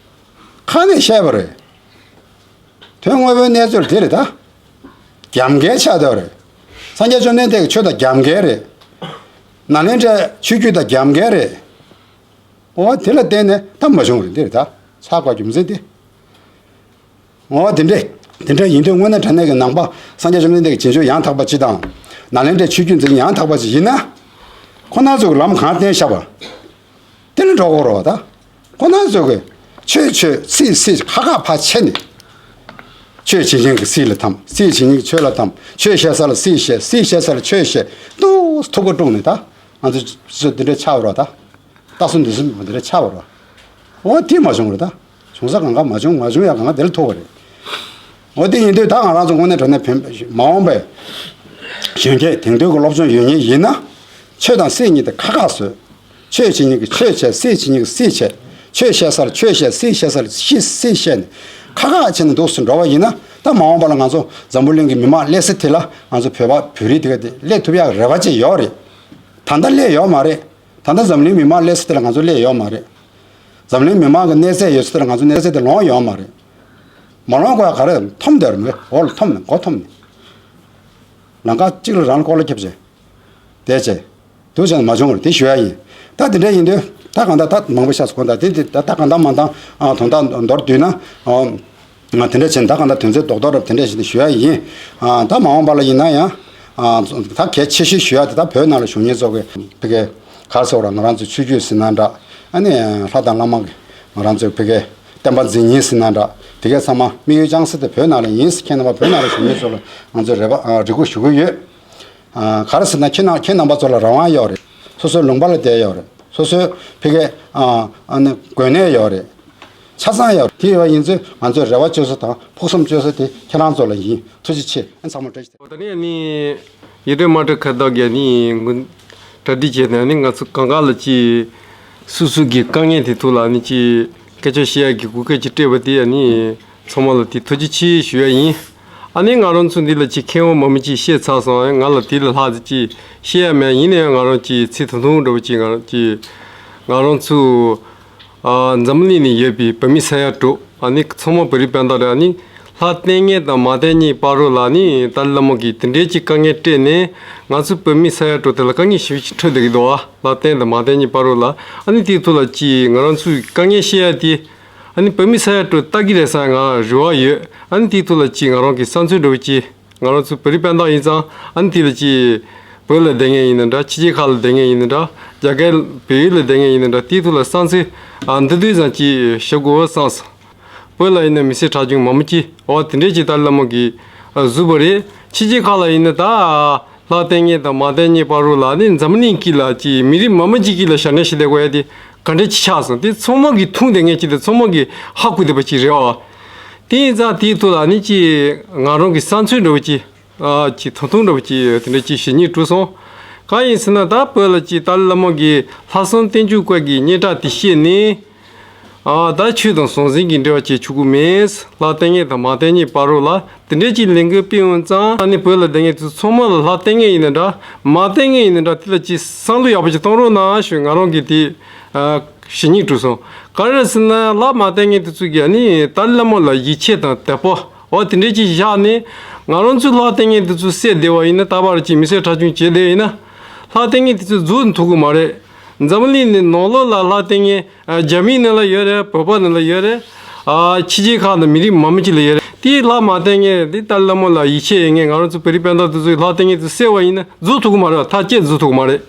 ཁ་ནས་བཤད་པ་རེད། དོན་དངོས་པོའི་གནས་ཚུལ་དེ་རེད་ད། རྒྱབ་འགལ་ཆགས་བསྡད་པ་རེད། སངས་རྒྱས་བཅོམ་ལྡན་འདས་ཀྱི་ཆོས་དང་རྒྱབ་འགལ་རེད། ནཱ་ལེནྡྲའི་ཆོས་བརྒྱུད་དང་རྒྱབ་འགལ་རེད། འོ་དེ་ལ་བརྟེན་ནས་ད་མ་བྱུང་རེད། འདི་རེད་ད། ཆགས་པ་རྒྱུ་མཚན་དེ། འོ་དེ་འདྲས། དེ་འདྲ་ཡིན་དུས་དངོས་གནས་དྲང་གནས་ཀྱི་ནང་པ་སངས་རྒྱས་བཅོམ་ལྡན་འདས་ཀྱི་རྗེས་འཇུག་ཡང་དག་པ་ཅིག་དང་། ནཱ་ལེནྡྲའི་ཆོས་བརྒྱུད་འཛིན་ཡང་དག་པ་ཅིག་ཡིན་ན། ཁོ་ན་ཚོ་གི་ལམ་གང་བསྟན་བཞག་པ། དེ་ལ་འགྲོ་དགོས་རེད་བ་ད། ཁོ་ན་ཚོ་གི་ཆོས་ཆོས་སྲིད་སྲིད་ཁ་ཁ་ཕར་ཕྱེ་ནས། ཆོས་བྱེད་མཁན་གྱི་སྲིད་ལ་འཐམ། སྲིད་བྱེད་མཁན་གྱི་ཆོས་ལ་འཐམ། ཆོས་བཤད་ས་ལ་སྲིད་བཤད། སྲིད་བཤད་ས་ལ་ཆོས་བཤད། ཏུ་ཐུག་པ་དཀྲུགས་ནས་ད། ང་ཚོ་ཚོ་འདི་འདྲ་ཆགས་པ་རེད་བ་ད། རྟགས་གསུམ་འདུས་གསུམ་འདི་འདྲ་ཆགས་པ་རེད་བ། འོ་དེ་མ་བྱུང་རེད་ད། བྱུང་ས་གང་ག་མ་བྱུང་། མ་བྱུང་ཡ་གང་ག་དེ་ལ་ཐུག་པ་རེད། འོ་དེ་ཡིན་དུས་ད་ང་རང་ཚོ་དངོས་གནས་དྲང་གནས་བོད་མ་འོངས་པའི་གཞོན་སྐྱེས་དེང་དུས་ཀྱི་སློབ་སྦྱོང་ཡོད་མཁན་ཡིན་ན། ཆོས་དང་སྲིད་གཉིས་དེ་ཁ་ཁ་བཟོས། ཆོས་བྱེད་མཁན་གྱིས་ཆོས་བྱས། སྲིད་བྱེད་མཁན་གྱིས་སྲིད་བྱས། ཆོས་བཤད་ས་ལ་ཆོས་བཤད། སྲིད་བཤད་ས་ལ་སྲིད་སྲིད་བཤད་ནས་ཁ་ཁ་བྱས་ནས་འདུག་སེ་འགྲོ་བ་ཡིན་ན། ད་མ་འོངས་པ་ལ་ང་ཚོ་འཛམ་བུ་གླིང་གི་མི་མང་སླེབས་ས་དེ་ལ་ང་ཚོ་བོད་པ་བོད་རིགས་དེ་ག་དེ་སླེབས་ཐུབ་ཡག་རེ་བ་ཅིག་ཡོད་རེད། ད་ལྟ་སླེབས་ཡོད་མ་རེད། ད་ལྟ་འཛམ་གླིང་མི་མང་སླེབས་ས་དེ་ལ་ང་ཚོ་སླེབས་ཡོད་མ་རེད། འཛམ་གླིང་མི་མང་གི་གནས་ཚད་ཡོད་ས་དེ་ལ་ང་ཚོ་གནས་ཚད་དེ་ལོངས་ཡོད་མ་རེད། མ་ལོངས་དགོས་ཡ་ག་རེ་འཐོམ་བསྡད་རེད། འོག་ལ་འཐོམ་ནས་མགོ་འཐོམ་ནས། ལམ་ཁ་གཅིག་ལ་རང་ལ་ཀོ་ལ་ཁྱབ་བྱས། བསྡད་བྱས། འདུག་བྱས་ན་མ་བྱུང་བར་དེ་ཞུ་ཡ་ཡིན། ད་དེ་འདྲ་ཡིན་དུས་ད་གང་ལྟར་ད་མང་པོ་ཤག་སོང་། ད་དེ་དེ་ད་ད་གང་ལྟར་མ་འདང་དོན་དག་མདོར་བསྡུས་ན། ཨ་དེ་འདྲ་བྱས་ན་ད་གང་ལྟར་དོན་ཚན་རྡོག་རྡོག་རབ་དེ་འདྲ་བྱས་ནས་ཞུ་ཡ་ཡིན། ཨ་ད་མ་འོངས་པ་ལ་ཡིན་ན་ཡང་། ཨ་ད་གལ་ཆེ་ཤོས་ཞུ་ཡ་དེ་ད་བོད་ནང་ལ་བཞུགས་མཁན་ཚོ་གི་ཕ་གི་ག་རེ་ཟེར་དགོས་རེད། ང་རང་ཚོའི་ཆོས་བརྒྱུད་ཟེར་ན་འདྲ། ཨ་ནི་ལྷ་དང་བླ་མ་གི་ང་རང་ཚོའི་ཕ་གི་བསྟན་པ་འཛིན་མཁན་ཟེར་ན་འདྲ། དེ་གས་ཚང་མ་དམིགས་ཡུལ་བཅངས་ས་དེ་བོད་ནང་ལ་ཡིན། ཁྱེད་རྣམ་པ་བོད་ནང་ལ་བཞུགས་མཁན་ཚོ་ལ་ང་ཚོས་རེ་བ་ཨ་རེ་སྐུལ་ཞུ་གི་ཡོད། ཨ་ག་རེ་ཟེར་ན་ཁྱེད་རྣམ་ཁྱེད་རྣམ་པ་ཚོ་ལ་རང་དབང་ཡོད་རེད། སོ་སོའི་ལུང་པ་ལ་བསྡད་ཡོད་རེད། སོ་སོའི་ཕ་གི་ཨ་ཨ་ནི་གོ་གནས་ཡོད་རེད། ཆ་ཚང་ཡོད་རེད། དེ་ཡོད་པ་ཡིན་ཚེ་ང་ཚོའི་རེ་བ་བཅོལ་ས་དང་ཕུགས་བསམ་བཅོལ་ས་དེ་ཁྱེད་རང་ཚོ་ལ་ཡིན། ཐུགས་རྗེ་ཆེ། ཨ་ཚང་མ་བཀྲ་ཤིས་བདེ་ལེགས། ད་ནི་ཨ་ནི་ཡུལ་གྲུ་མ་འདྲ་ཁ་བརྡ་གི་ཨ་ནི་གྲ་སྒྲིག་བྱས་ནས་ཨ་ནི་ང་ཚོ་གང་ག་ལ་ཅིག་སོ་སོ་གི་དཀའ་ངལ་དེ་ཐོག་ལ་ཨ་ནི་ཅིག་སྐད་ཆ་བཤད་ཡ་གི་གོ་སྐབས་ཅིག་སྤྲད་པ་དེ་ཨ་ནི། ཚང་མ་ལ་དེ་ཐུགས་རྗེ་ཆེ་ཞུ་ཡ་ཡིན། ཨ་ནི་ང་རང་ཚོ་འདི་ལ་ཅིག་མཁས་དབང་མང་པོ་ཅིག་བཤད་ཚར་སོང་། ང་ལ་དེ་ལས་ལྷག་ཅིག་བཤད་ཡ་མེད། ཡིན་ན་ཡང་ང་རང་ཅིག་ཚིག་ཐུང་ཐུང་འདྲ་བོ་ཅིག་ང་རང་ཅིག་ང་རང་ཚོ་ཨ་འཛམ་གླིང་ནས་ཡོད་པའི་བོད་མི་ས་ཡ་དྲུག་ཨ་ནི་ཚང་མ་བོད་རིགས་དཔེ་ཟླ་རེད། ཨ་ནི་ལྷ་ལྟས་ངན་དང་མ་ལྟས་ངན་བར་རོ་ལ་ཨ་ནི་ཏཱ་ལའི་བླ་མ་གིས་དེ་འདྲའི་ཅིག་དཀའ་ངལ་སྤྲད་ནས་ང་ཚོ་བོད་མི་ས་ཡ་དྲུག་དེ་ལ་དཀའ་ངལ་ཞེ་པོ་ཅིག་འཕྲད་བསྡད་ཀྱི་འདུག་ཨ་ལྷ་ལྟས་དང་མ་ལྟས་ངན་བར་རོ་ལ་ཨ་ནི་དེའི་ཐོག་ལ་ཅིག་ང་རང་ཚོའི་དཀའ་ངལ་བཤད་ཡ་དེ། ཨ་ནི་བོད་མི་ས་ཡ་དྲུག་ལྟ་གི་རེད་བསམ་ང་རེ་བ་ཡོད། ཨ་ནི་དེའི་ཐོག་ལ་ཅིག་ང་རང་གི་བསམ་ཚུལ་འདྲ་བོ་ཅིག་ང་རང་ཚོ་བོད་རིགས་དཔེ་ཟླ་ཡིན་ཙང་ཨ་ནི་དེ་ལ་ཅིག་བོད་ལ་བསྡད་མཁན་ཡིན་ན་འདྲ། ཕྱི་རྒྱལ་ཁག་ལ་བསྡད་མཁན་ཡིན་ན་འདྲ། རྒྱ་གར་བལ་ཡུལ་ལ་བསྡད་མཁན་ཡིན་ན་འདྲ། དེའི་ཐོག་ལ་བསམ་ཚུལ་ཨ་འདི་དུས་ཙང་ཅིག་ཞུ་དགོས་བསམ་སོང་། བོད་ལ་ཡིན་ན་མི་སེར་གྲྭ་ཆུང་མང་པོ་ཅིག་འོ་དེ་འདྲས་ཅིག་ཏཱ་ལའི་བླ་མ་གིས་ཨ་བཟོས་པ་རེད། ཕྱི་རྒྱལ་ཁག་ལ་ཡིན་ན་ད། ལྷ་ལྟས་ངན་དང་མ་ལྟས་ངན་བར་རོ་ལ་ནི་འཛམ་གླིང་གི་ལ་ཅིག་མི་རིགས་མང་པོ་ཅིག་གི་ལ་ཞབས་འདྲེན་ཞུ་བསྡད་དགོས་ཡ་དེ་ག་འདྲ་ཅིག་ཆགས་སོང་། དེ་ཚང་མ་གིས་མཐོང་བསྡད་མཁན་ཅིག་དང་ཚང་མ་གིས་ཧ་གོ་བསྡད་པ་ཅིག་རེད་བ། དེ་ཡིན་ཙང་དེའི་ཐོག་ལ་ནི་ཅིག་ང་རང་གི་བསམ་ཚུལ་འདྲ་བོ་ཅིག་ཨ་ཅིག་ཐུང་ཐུང་འདྲ་བོ་ཅིག་དེ་འདྲ་ཅིག་ཞུ་སྙིང་བྲོ་སོང་། གང་ཡིན་ཟེར་ན་ད་བོད་ལ་ཅིག་ཏཱ་ལའི་བླ་མ་གིས་ལྷག་བསམ་རྟེན་འབྱུང་སྐོར་གྱི་སྙན་གྲགས་དེ་བཤད་ནས། ཨ་ད་ཆོས་དང་ཟང་ཟིང་གི་འབྲེལ་བ་བྱེད་ཆོག་གི་མེད། ལྷ་ལྟས་ངན་དང་མ་ལྟས་ངན་བར་རོ་ལ་དེ་འདྲས་ཀྱི་ལས་འགུལ་སྤེལ་འོང་ཙང་ཨ་ནི་བོད་ལ་བསྡད་མཁན་ཚོ་ཚང་མ་ལ་ལྷ་ལྟས་ངན་ཡིན་ན་འདྲ་མ་ལྟས་ངན་ཡིན་ན་འདྲ་དེ་ལ་ཅིག་བསམ་བློ་ཡག་པོ་ཅིག་གཏོང་རོགས་གནང་ཞུ་ང་རང་གིས་དེ་ཨ་ཞུ་སྙིང་བྲོ་སོང་། ག་རེ་ཟེར་ན་ལྷ་མ་ལྟས་ངན་དེ་ཚོ་གིས་ཨ་ནི་ཏཱ་ལའི་བླ་མ་ལ་ཡིད་ཆེས་དང་དད་པ་འོ་དེ་འདྲས་ཅིག་བཞག་ནས་ང་རང་ཚོའི་ལྷ་ལྟས་ངན་དེ་ཚོ་བསད་བསྡད་པ་ཡིན་ན་ད་བར་ཅིག་མི་སེར་གྲྭ་ཆུང་བྱས་བསྡད་ཡིན་ན་ལྷ་ལྟས་ངན་དེ་ཚོ་རྫོགས་ཐུབ་ཀྱི་མ་རེད། འཛམ་གླིང་ནས་ནང་ལོགས་ལ་ལྷ་ལྟས་ངན། ཨ་རྒྱ་མིའི་ནང་ལ་ཡོད་རེད། བོད་པ་ནང་ལ་ཡོད་རེད། ཨ་ཕྱི་རྒྱལ་ཁག་ནང་མི་རིགས་མང་པོ་ཅིག་ལ་ཡོད་རེད། དེའི་ལྷ་མ་ལྟས་ངན་དེ་ཏཱ་ལའི་བླ་མ་ལ་ཡིད་ཆེས་ཡོད་མཁན་ང་རང་ཚོ་བོད་རིགས་དཔེ་ཟླ་དེ་ཚོས་ལྷ་ལྟས་ངན་དེ་བསད་པ་ཡིན་ན་རྫོགས་ཐུབ་ཀྱི་མ་རེད། མཐའ་བཅད་རྫོགས་ཐུབ་ཀྱི་མ་རེད།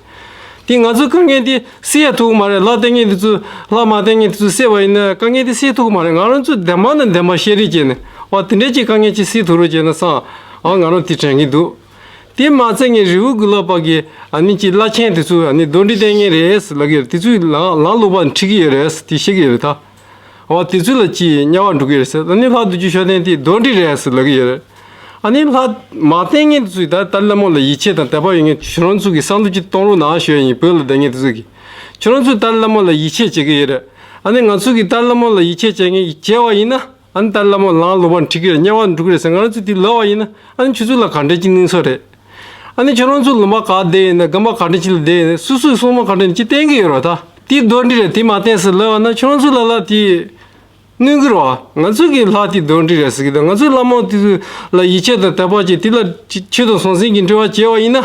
དེ་ང་ཚོའི་དཀའ་ངལ་དེ་སེལ་ཡ་ཐུབ་ཀྱི་མ་རེད། ལྷ་ལྟས་ངན་དེ་ཚོ་ལྷ་མ་ལྟས་ངན་དེ་ཚོ་བསད་པ་ཡིན་ན་དཀའ་ངལ་དེ་སེལ་ཐུབ་ཀྱི་མ་རེད། ང་རང་ཚོ་བདེན་པ་ནང་བདེན་པ་བཤད་རེས་བྱས་ནས་ཨོ་དེ་འདྲས་ཀྱི་དཀའ་ངལ་ཅིག་སེལ་ཐུབ་རོགས་བྱས་ན་བསམ་ཨོ་ང་རང་དེ་དྲན་གྱི་འདུག་དེ་མ་ཚད་ངས་རི་བོ་དགེ་ལུགས་པ་གི་ཨ་ནི་ཅིག་བླ་ཆེན་དེ་ཚོ་ཨ་ནི་གདོན་འདྲེ་བསྟེན་མཁན་རེད་ཟེར་ལབ་ཀྱི་རེད། དེ་ཚོས་ལམ་ལམ་ལོག་པ་ཁྲིད་ཀྱི་ཡོད་རེད་ཟེར་དེ་བཤད་ཀྱི་ཡོད་རེད་ད། འོ་དེ་ཚོ་ལ་ཅིག་དམྱལ་བ་འགྲོ་གི་རེད་ཟེར། ཨ་ནི་ལྷ་རྡོ་རྗེ་མཆོད་རྟེན་དེ་གདོན་འདྲེ་རེད་ཟེར་ལབ་ཀྱི་ཡོད་རེད། ཨ་ནི་ལྷ་མ་བསྟེན་མཁན་དེ་ཚོས་ད་ཏཱ་ལའི་བླ་མ་ལ་ཡིད་ཆེས་དང་དད་པ་ཡོད་མཁན་ཁྱོད་རང་ཚོ་གིས་བསམ་བློ་ཅིག་གཏོང་རོགས་གནང་ཞུ་ཡ་ཡིན། བོད་ལ་བསྡད་མཁན་དེ་ཚོ་གིས་ཁྱོད་རང་ཚོས་ཏཱ་ལའི་བླ་མ་ལ་ཡིད་ཆེས་བྱེད་ཀྱི་ཡོད་རེད། ཨ་ནི་ང་ཚོ་གིས་ཏཱ་ལའི་བླ་མ་ལ་ཡིད་ཆེས་བྱེད་མཁན་བྱས་པ་ཡིན་ན། ཨ་ནི་ཏཱ་ལའི་བླ་མ་ལམ་ལོག་པར་འཁྲིད་ཀྱི་རེད། དམྱལ་བར་འགྲོ་གི་རེད་ཟེར་ང་རང་ཚོས་དེ་ལབ་པ་ཡིན་ན། ཨ་ནི་ཁྱོད་ཚོ་ལ་ག་འདྲ་ཅིག་གནོད་ས་རེད། ཨ་ནི་ཁྱོད་རང་ཚོ་ལུང་པ་ག་བསྡད་ཡིན་ན། དགོན་པ་ག་འདྲ་ཅིག་ལ་བསྡད་ཡིན་ན། སོ་སོའི་སྲུང་མ་ག་འདྲ་ཅིག་བསྟེན་གྱི་ཡོད་རེད། ད་དེ་གདོན་འདྲེ་རེད། དེ་མ་བསྟེན་ཟེར་ལབ་པ་ན་ཁྱོད་རང་ཚོ་ལ་ལ་དེ་གནོད་ཀྱི་རེད་བ། ང་ཚོ་གི་ལྷ་དེ་གདོན་འདྲེ་རེད་ཟེར་གྱི་འདུག་ང་ཚོའི་བླ་མ་དེ་ཚོ་ལ་ཡིད་ཆེས་དང་དད་པ་བྱས། དེ་ལ་ཆོས་དང་ཟང་ཟིང་གི་འབྲེལ་བ་བྱས་པ་ཡིན་ན།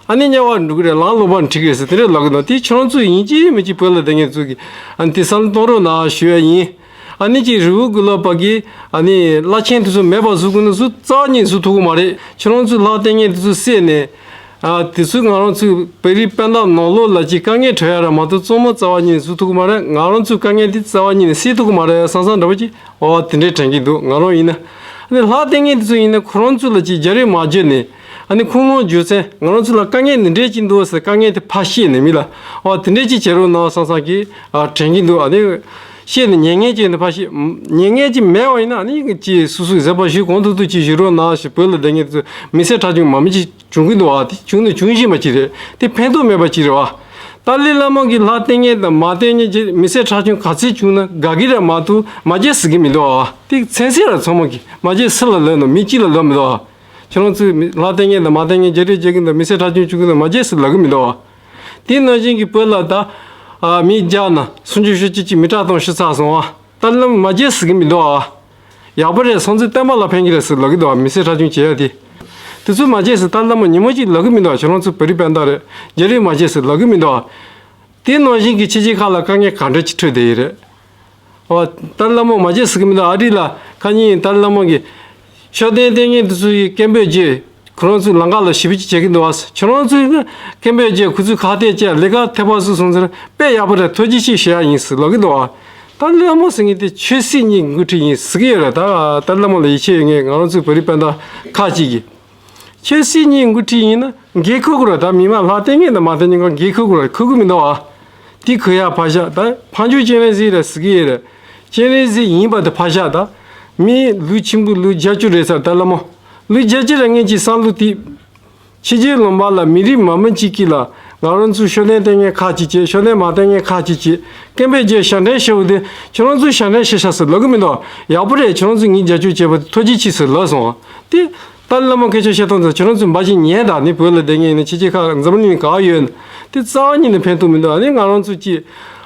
ཨ་ནི་དམྱལ་བར་འགྲོ་གི་རེད། ལམ་ལོག་པར་འཁྲིད་ཀྱི་རེད་ཟེར་དེ་འདྲ་ལབ་ཀྱི་འདུག་དེ་ཁྱོད་རང་ཚོ་ཡིན་གཅིག་མིན་གཅིག་བོད་ལ་བསྡད་མཁན་ཚོ་གིས་ཨ་ནི་དེ་བསམ་བློ་གཏོང་རོགས་གནང་ཞུ་ཡ་ཡིན། ཨ་ནི་ཅིག་རི་བོ་དགུ་ལོག་པ་གི་ཨ་ནི་བླ་ཆེན་དེ་ཚོ་མེད་པ་བཟོ་དགོས་ན་བཟོ་རྩ་བ་ཉིད་བཟོ་ཐུབ་ཀྱི་མ་རེད། ཁྱོད་རང་ཚོས་ལྷ་བསྟེན་མཁན་དེ་ཚོ་བསད་ནས། ཨ་དེ་ཚོས་ང་རང་ཚོའི་བོད་རིགས་སྤུན་ཟླ་ནང་ལོགས་ལ་ཅིག་དཀའ་ངལ་འཕྲད་ཡ་ར་མ་གཏོགས་གཙང་མ་རྩ་བ་ཉིད་བཟོ་ཐུབ་ཀྱི་མ་རེད། ང་རང་ཚོའི་དཀའ་ངལ་དེ་རྩ་བ་ཉིད་ནས་སེལ་ཐུབ་ཀྱི་མ་རེད་བསམ་བསམ་འདྲ་པོ་ཅིག་འོ་དེ་འདྲའི་དྲན་གྱི་འདུག་ང་རང་ཡིན་ན། ཨ་ནི་ལྷ་བསྟེན་མཁན་དེ་ཚོ་ཡིན་ན་ཁོ་རང་ཚོ་ལ་ཅིག་རྒྱག་རེས་མ་བྱས་ནས། ཨ་ནི་ཁུངས་ལུང་བརྗོད་ཚེ་ང་རང་ཚོ་ལ་དཀའ་ངལ་འདི་འདྲས་ཅིག་འདུག་ཟེར་དཀའ་ངལ་དེ་ཕར་བཤད་ནས་མི་ལ་འོ་དེ་འདྲས་ཅིག་བྱེད་རོགས་གནང་བསམ་བསམ་གྱི་ཨ་དྲན་གྱི་འདུག་ཨ་ནི་བཤད་ནས་ཉན་མཁན་ཅིག་ནི་ཕར་བཤད། ཉན་མཁན་ཅིག་མེད་པ་ཡིན་ན་ཨ་ནི་ཅིག་སོ་སོའི་བཟོད་པ་ཞུ་གང་ཐུབ་ཐུབ་ཅིག་ཞུ་རོགས་གནང་ཞེས། བོད་ལ་བསྡད་མཁན་ཚོ་མི་ཚེ་ཁྲག་ཆུང་མ་མི་ཅིག་བྱུང་གི་འདུག་ཨ་དེ་བྱུང་ནས་བྱུང་བཞིན་པ་ཅིག་རེད། དེ་ཕན་ཐོགས་མེད་པ་ཅིག་རེད་བ། ཏཱ་ལའི་བླ་མ་གིས་ལྷ་བསྟེན་མཁན་དང་མ་བསྟེན་མཁན་གྱི་མི་ཚེ་ཁྲག་ཆུང་ག་ཚོད་བྱུང་ན་དགའ་གི་རེད་མ་གཏོགས་མ་བརྗེད་ཟེར་གི་མི་འདུག་ཨ། དེ་ཚན་སྲིད་ལ་ཚང་མ་གིས་མ་བརྗེད་སུ་ལ་ལབ་ནོ། མི་གཅིག་ལ་ལབ་མི་འདུག་ཨ། ཁྱེད་རང་ཚོས་མི་ལྷ་བསྟེན་མཁན་དང་མ་བསྟེན་མཁན་རྒྱག་རེས་རྒྱག་གི་འདུག་མི་ཚེ་ཁྲག་ཆུང་བྱུང་གི་འདུག་མ་བརྗེད་ཟེར་ལབ་གི་མི་འདུག་ཨ། དེ་ནང་བཞིན་གྱི་བོད་ལ་ད་ཨ་མི་བརྒྱ་ན་སུམ་ཅུ་སོ་གཅིག་ཅིག་མི་དྲག་གཏོང་ཤི་ཚར་སོང་ཨ། ཏཱ་ལའི་བླ་མ་མ་བརྗེད་ཟེར་གི་མི་འདུག་ཨ། ཡག་པོ་རེད། སོང་ཚེ་བསྟན་པ་ལ་ཕན་གྱི་རེད་ཟེར་ལབ་གི་འདུག་ཨ། མི་ཚེ་ཁྲག་ཆུང་བྱེད་ཡ་དེ། དེ་ཚོ་མ་བརྗེད་ཟེར་ཏཱ་ལའི་བླ་མ་ཉིན་མོ་གཅིག་ལབ་གི་མི་འདུག་ཨ། ཁྱེད་རང་ཚོ་བོད་རིགས་སྤུན་ཟླ་རེད། རྒྱག་རེས་མ་བྱེད་ཟེར་ལབ་གི་མི་འདུག་ཨ། དེ་ནང་བཞིན་གྱི་ཕྱི་རྒྱལ་ཁག་ལ་དཀའ་ངལ་ག་འདྲ་ཅིག་འཕྲད་བསྡད་ཡོད་རེད། ཨོ། ཏཱ་ལའི་བླ་མ་མ་བརྗེད་ཟེར་གི་མི་འདུག་ཨ་རི་ལ་ཁ་ཉིན་ཏཱ་ལའི་བླ་མ་གིས་ཤུགས་ལྡན་བསྟེན་མཁན་དེ་ཚོ་ཡིས་སྐད་འབོད་བྱས། ཁོ་རང་ཚོའི་ལམ་ཁ་ལ་ཞི་བ་ཅིག་བྱེད་ཀྱི་འདུག་ཨ། ཁྱོད་རང་ཚོས་ནི་སྐད་འབོད་བྱས། ཁོ་ཚོས་ཁ་གཏད་བཅག་ལས་ཀ་ཐེབས་པ་སུ་སོང་ཚེ་དཔེ་ཡག་པོ་རེད། ཐུགས་རྗེ་ཆེ་ཞུ་ཡ་ཡིན་ཟེར་ལབ་ཀྱི་འདུག་ཨ། ཏཱ་ལའི་བླ་མ་ཟེར་མཁན་དེ་ཆོས་སྲིད་གཉིས་འགོ་ཁྲིད་ཡིན་ཟེར་གྱི་ཡོད་རེད། ད་ཏཱ་ལའི་བླ་མ་ལ་ཡིད་ཆེས་ཡོད་མཁན་ང་རང་ཚོའི་བོད་རིགས་སྤུན་ཟླ་ཁག་ཅིག་གིས། ཆོས་སྲིད་གཉིས་འགོ་ཁྲིད་ཡིན་ན་འགན་འཁུར་དགོས་རེད། ད་མི་མང་ལྷ་བསྟེན་མཁན་དང་མ་བསྟེན་མཁན་འགན་འཁུར་དགོས་རེད། འཁུར་གི་མི་འདུག་ཨ། དེ་འཁུར་ཡ་ཕར་བཞག་ད་ཕར་འགྱུར་སྤྱན་རས་གཟིགས་རེད་ཟེར་གི་ཡོད་རེད། སྤྱན་རས་གཟིགས་ཡིན་པ་དེ་ཕར་བཞག་ད་མི་ལོ་ཆེན་པོ་ལོ་བརྒྱད་ཅུ་རེད་ཟེར་ཏཱ་ལའི་བླ་མ། ལོ་བརྒྱད་ཅུ་རེད། ངེད་ཀྱི་བསམ་བློ་དེ། ཕྱི་རྒྱལ་ལུང་པ་ལ་མི་རིགས་མང་པོ་ཅིག་གིས་ལ་ང་རང་ཚོ་ཤུགས་ལྡན་བསྟེན་མཁན་ཁག་ཅིག་བྱས། ཤུགས་ལྡན་མ་བསྟེན་མཁན་ཁག་ཅིག་བྱས། སྐད་འབོད་བྱས་ཞབས་འདྲེན་ཞུ་བ་དེ་ཁྱོད་རང་ཚོས་ཞབས་འདྲེན་ཞུ་ཤག་ཟེར་ལབ་གི་མི་འདུག་ཡག་པོ་རེད། ཁྱོད་རང་ཚོས་ངའི་རྒྱབ་སྐྱོར་བྱས་པ་དེ་ཐུགས་རྗེ་ཆེ་ཟེར་ལབ་སོང་། དེ་ཏཱ་ལའི་བླ་མ་སྐད་ཆ་བཤད་སྟངས་དེ་ཁྱོད་རང་ཚོས་འབའ་ཞིག་ཉན་དང་། ནི་བོད་ལ་བསྡད་མཁན་ཡིན་ན་ཕྱི་རྒྱལ་ཁག་འཛམ་གླིང་ག་པར་ཡོད་ན་དེ་རྩ་བ་ཉིད་ནས་ཕན་ཐོགས་མི་འདུག་ཨ་ནི་ང་རང་ཚོ་ཅིག་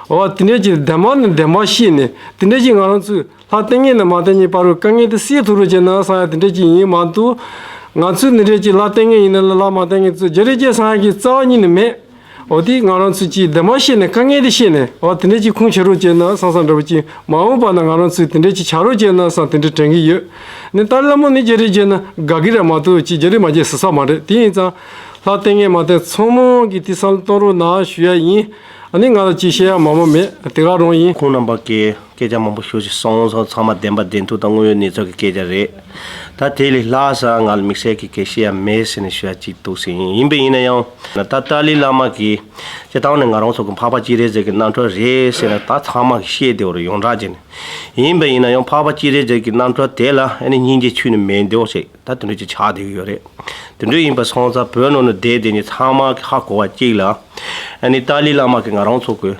འོ་དེ་འདྲས་ཀྱི་བདེན་པ་ནི་བདེན་པ་བཤད་ནས་དེ་འདྲས་ཀྱི་ང་རང་ཚོས་ལྷ་བསྟེན་མཁན་དང་མ་བསྟེན་མཁན་བར་དུ་དཀའ་ངལ་དེ་སེལ་ཐུབ་རོགས་བྱས་ན་བསམ་ཡ་དེ་འདྲས་ཅིག་ཡིན་མ་གཏོགས། ང་ཚོས་འདི་འདྲས་ཀྱི་ལྷ་བསྟེན་མཁན་ཡིན་ན་ལ་ལྷ་མ་བསྟེན་མཁན་ཚོས་རྒྱག་རེས་བྱས་བསམ་ཡ་གི་རྩ་བ་ཉིད་ནས་མེད། འོ་དེ་ང་རང་ཚོས་ཀྱིས་བདེན་པ་བཤད་ནས་དཀའ་ངལ་དེ་བཤད་ནས་འོ་དེ་འདྲས་ཀྱི་ཁུངས་འཁྱོལ་རོགས་བྱས་ན་བསམ་བསམ་འདྲ་པོ་ཅིག་མ་འོངས་པ་ན་ང་རང་ཚོས་དེ་འདྲས་ཀྱི་བྱ་རོགས་བྱས་ན་བསམ་དེ་འདྲས་དྲན་གྱི་ཡོད། ནི་ཏཱ་ལའི་བླ་མ་ནི་རྒྱག་རེས་བྱས་ན་དགའ་གི་རེད་མ་གཏོགས་ཅིག་རྒྱག་རེས་མ་བྱས་ཟེར་ས་མ་རེད། དེ་ཡིན་ཙང་ལྷ་བསྟེན་མཁན་མ་བསྟེན་ཚང་མ་གིས་དེ་བསམ་བློ་གཏོང་རོགས་གནང་ཞུ་ཡ་ཡིན། ཨ་ནི་ང་ལ་ཅིག་བཤད་ཡ་མང་པོ་མེད། དེ་ག་རང་ཡིན། ཁོང་རྣམ་པ་གིས་སྐད་ཆ་མང་པོ་ཞུ་ཅིག་གསུངས་སོང་། ཚང་མ་བདེན་པ་བདེན་ཐུག་དང་དངོས་ཡོད་གནས་ཚུལ་གྱི་སྐད་ཆ་རེད། ད་དེ་ལས་ལྷག་ས་ང་ལ་དམིགས་བསལ་གྱི་སྐད་བཤད་ཡ་མེད་ཟེར་ནས་ཞུ་ཡ་ཅིག་འདུག་ཟེར་ཡིན། ཡིན་པ་ཡིན་ན་ཡང་ད་ཏཱ་ལའི་བླ་མ་གིས་སྤྱིར་བཏང་ནས་ང་རང་ཚོ་གི་འཕགས་པ་སྤྱན་རས་གཟིགས་ཀྱི་རྣམ་སྤྲུལ་རེད་ཟེར་ན་ད་ཚང་མ་གིས་ཤེས་བདེ་བོ་རེད། ཡོངས་གྲགས་བྱས་ནས། ཡིན་པ་ཡིན་ན་ཡང་འཕགས་པ་སྤྱན་རས་གཟིགས་ཀྱི་རྣམ་སྤྲུལ་དེ་ལ་ཨ་ནི་སྙིང་རྗེ་ཆུ་ནས་མེད་བདེ་བོ་ཞིག་ད་དེ་འདྲ་ཅིག་ཆགས་བསྡད་ཀྱི་ཡོད་རེད། དེ་འདྲ་ཡིན་པ་སོང་ཙང་བོད་ནང་ནས་བསྡད་བསྡད་ནས་ཚང་མ་གི་ཧ་གོ་བ་གཅིག་ལ། ཨ་ནི་ཏཱ་ལའི་བླ་མ་གིས་ང་རང་ཚོ་གི་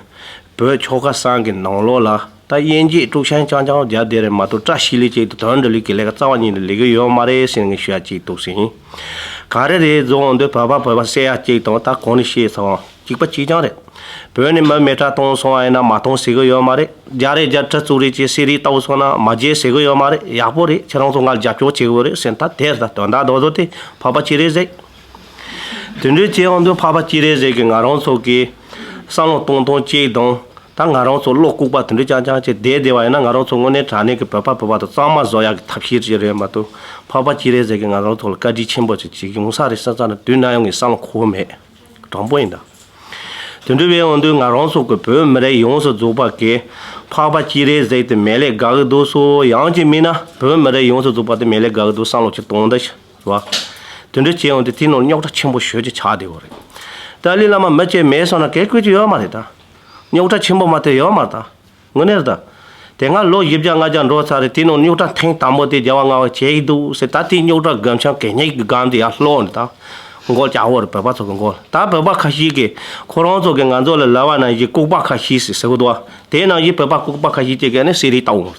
བོད་ཆོལ་ཁ་གསུམ་གི་ནང་ལོགས་ལ་ད་དབྱེ་འབྱེད་དཀྲུག་ཤིང་རྐྱང་རྐྱང་རྒྱག་བསྡད་རེད་མ་གཏོགས་བཀྲ་ཤིས་ལེགས་ཅིག་དང་དོན་འགྲུབ་ལེགས་ཀྱི་ལས་ཀ་རྩ་བ་ཉིད་ནས་ལས་ཀྱི་ཡོད་མ་རེད་ཟེར་ནས་ཞུ་ཡ་གཅིག་འདུག་ཟེར་ཡིན། ག་རེ་རེད་རྫོང་འདི་བོད་པ་བོད་པ་བསད་ཡ་གཅིག་དང་ད་གོང་ནས་བཤད་ཚར་བ་གཅིག་པ་གཅིག་རྐྱང་རེད། བོད་ནས་མི་མི་གྲངས་གཏོང་སོང་བ་ཡིན་ན་མ་གཏོང་ཟེར་གི་ཡོད་མ་རེད། རྒྱག་རེས་རྒྱག་ཁྲི་བཙུགས་རེས་བྱས་གསེར་རིས་བཏབ་སོང་ན་མ་བརྗེད་ཟེར་གི་ཡོད་མ་རེད། ཡག་པོ་རེད། ཁྱེད་རང་ཚོ་ང་ལ་རྒྱབ་སྐྱོར་བྱེད་གི་ཡོད་རེད་ཟེར་ད་དེར་ད་དོན་དག་རྡོག་རྡོག་དེ་འཕགས་པ་སྤྱན་རས་གཟིགས། དེ་འདྲའི་བྱས་ཡོང་དུས་འཕགས་པ་སྤྱན་རས་གཟིགས་ཀྱིས་ང་རང་ཚོ་གི་བསམ་བློ་གཏོང་སྟངས་གཅིག་དང་ད་ང་རང་ཚོ་བློ་ལྐུགས་པ་དེ་འདྲའི་རྐྱང་རྐྱང་བྱས་བསྡད་བསྡད་པ་ཡིན་ན་ང་རང་ཚོ་དངོས་གནས་དྲང་གནས་ཀྱི་བོད་པ་བོད་པ་དང་གཙང་མ་བཟོ་ཡག་གི་ཐབས་ཤེས་ཅིག་རེད་མ་གཏོགས་འཕགས་པ་སྤྱན་རས་གཟིགས་ཀྱིས་ང་རང་ཚོ་ལ་བཀའ་དྲིན་ཆེན་པོ་ཅིག་བྱེད་ཀྱི་ཡོང་ས་རེད་བསམ་ཙང་ནས་དུས་ནམ་ཡང་ངས་བསམ་བློ་འཁོར་མེད། དྲང་པོ་ཡིན་ད། དེ་འདྲ་བས་འོང་དུས་ང་རང་ཚོ་གི་བོད་མི་རིགས་ཡོངས་སུ་རྫོགས་པ་གིས་འཕགས་པ་སྤྱན་རས་གཟིགས་དེ་མེད་ལས་དགའ་གི་འདུག་སོ། ཡང་ཅིག་མིན་ན་བོད་མི་རིགས་ཡོངས་སུ་རྫོགས་པ་དེ་མེད་ལས་དགའ་གི་འདུག་བསམ་བློ་ཅིག་གཏོང་ད་ཤི་བ། དེ་འདྲ་བྱས་འོང་དུས་དེའི་ནང་རྙོག་དྲ་ཆེན་པོ་ཞེ་ཅིག་ཆགས་བསྡད་ཡོད་རེད། ཏཱ་ལའི་བླ་མ་མི་གཅིག་མེད་སོང་ན་གལ་ཁུལ་གྱི་ཡོད་མ་རེད་ད། རྙོག་དྲ་ཆེན་པོ་མ་དེ་ཡོད་མ་རེད་ད། དངོས་གནས་རེད་ད། དེ་སྔ་ལོ་བཞི་བརྒྱ་ལྔ་བརྒྱ་འགྲོ་ཚར་རེད། དེ་ནང་རྙོག་དྲ་ཐེངས་དང་པོ་དེ་རྒྱལ་བ་ལྔ་པ་བྱས་ཡི་འདུག་ཟེར། ད་དེ་རྙོག་དྲ་སྒམ་ཆང་གད་སྙིགས་ཀྱི་སྒམ་དེ་ཡར་ལྷོག་ནས་ད་མགོ་ལྕགས་པོ་རེད། བོད་པ་ཚོ་གི་མགོ་ལ། ད་བོད་པ་ཁ་ཤས་ཀྱིས་ཁོ་རང་ཚོ་གིས་ང་ཚོ་ལ་ལབ་པ་ནང་བཞིན་ལྐུགས་པ་ཁ་ཤས་ཟེར་ཟེར་གི་འདུག་བ། དེ་ནང་བཞིན་བོད་པ་ལྐུགས་པ་ཁ་ཤས་ཀྱིས་ཀྱི་ནི་གསེར་རིལ་བཏང་འོང་ད།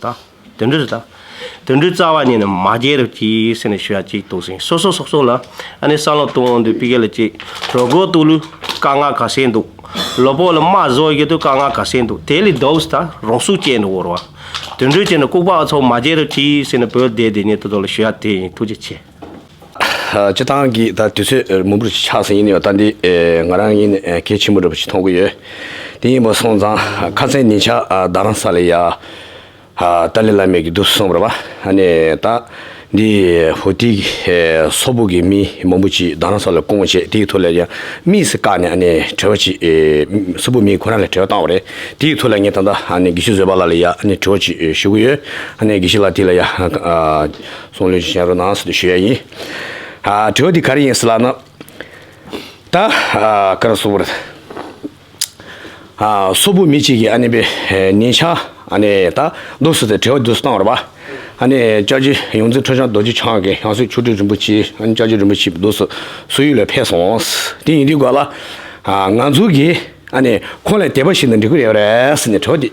དེ་འདྲ་རེད་ད། དེ་འདྲའི་རྩ་བ་ཉིད་ནས་མ་བརྗེད་རོགས་གྱིས་ཟེར་ནས་ཞུ་ཡ་གཅིག་འདུག་ཟེར། སོ་སོ་སོ་སོ་ལ་ཨ་ནི་བསམ་བློ་གཏོང་འོང་དུས་པི་ཀེ་ལ་གཅིག་གྲོད་ཁོག་ལྟོགས་ལུགས་དཀའ་ངལ་ག་ཚད་འདུག་ལུས་པོ་ལ་རྨ་བཟོ་ཡོད་དུས་དཀའ་ངལ་ག་ཚད་འདུག་དེ་ལས་སྡུག་ས་ད་རང་སྲོག་བཅད་འདུག་འོར་བ། དེ་འདྲའི་ཆེད་ནས་ལྐུགས་པ་ཚོ་མ་བརྗེད་རོགས་གྱིས་ཟེར་ནས་བོད་སྡེ་དེ་ཉིད་དུ་དོ་ལ་ཞུ་ཡ་དེ་ཡིན། ཐུགས་རྗེ་ཆེ། སྤྱི་བཏང་གི་ད་དུས་ཚོད་མང་པོ་ཆགས་ཟིན་ཡིན་ཡོད། ད་འདི་ང་རང་ཡིན་གལ་ཆེན་པོ་འདྲ་པོ་ཞིག་མཐོང་གི་ཡོད། དེ་ཡིན་པ་སོང་ཙང་ཁ་སང་ཉིན་ཆ་རྡ་རམ་ས་ལ་ཡ། ཏཱ་ལའི་བླ་མས་ཀྱི་འདུག་གསུངས་པ་རེད་པ། ཨ་ནི་ད་འདི་ཧོ་ཏི་གི་སོག་པོ་གི་མི་མང་པོ་ཅིག་རྡ་རམ་ས་ལ་བསྐོངས་བྱས། དེའི་ཐོག་ལ་ཡང་དམིགས་སུ་བཀར་ནས་ཨ་ནི་དྲི་བ་ཅིག་སོག་པོ་མི་ཁོ་རང་ལ་དྲི་བ་བཏང་བ་རེད། དེའི་ཐོག་ལ་ངས་ད་ལྟ་ཨ་ནི་དགེ་བཤེས་བཟོད་པ་ལགས་ལ་ཡ་ཨ་ནི་དྲི་བ་ཅིག་ཞུ་གི་ཡོད། ཨ་ནི་དགེ་བཤེས་ལགས་དེ་ལ་ཡ་གསུང་གླེང་ཞིག་བྱེད་རོགས་གནང་ཟེར་ཞུ་ཡ་ཡིན། དྲི་བ་དེ་ག་རེ་ཡིན་ཟེར་ལབ་ན། ད་ག་རེ་ཟེར་དགོས་རེད། སོག་པོ་མི་གཅིག་གིས་ཨ་ནི་པའི་ཉིན་ཆ་ཨ་ནི་ད་འདུག་སེ་དེ་དྲི་བ་འདུག་སེ་བཏང་བ་རེད་པ། ཨ་ནི་སྐྱབས་རྗེ་ཡོངས་འཛིན་ཁྲི་བྱང་རྡོ་རྗེ་འཆང་གི་ཡང་སྲིད་ཆོས་སྒྲོན་རིན་པོ་ཆེ། ཨ་ནི་སྐྱབས་རྗེ་རིན་པོ་ཆེ་འདུག་སེ་སོག་ཡུལ་ལ་ཕེབས་སོང་། དེ་ཡིན་དུས་ག་ལ་ང་ཚོ་གིས་ཨ་ནི་ཁོང་ལ་དད་པ་བྱས་ན་འགྲིག་གི་རེད་པས་ཟེར་ནས་དྲི་བ་དེ་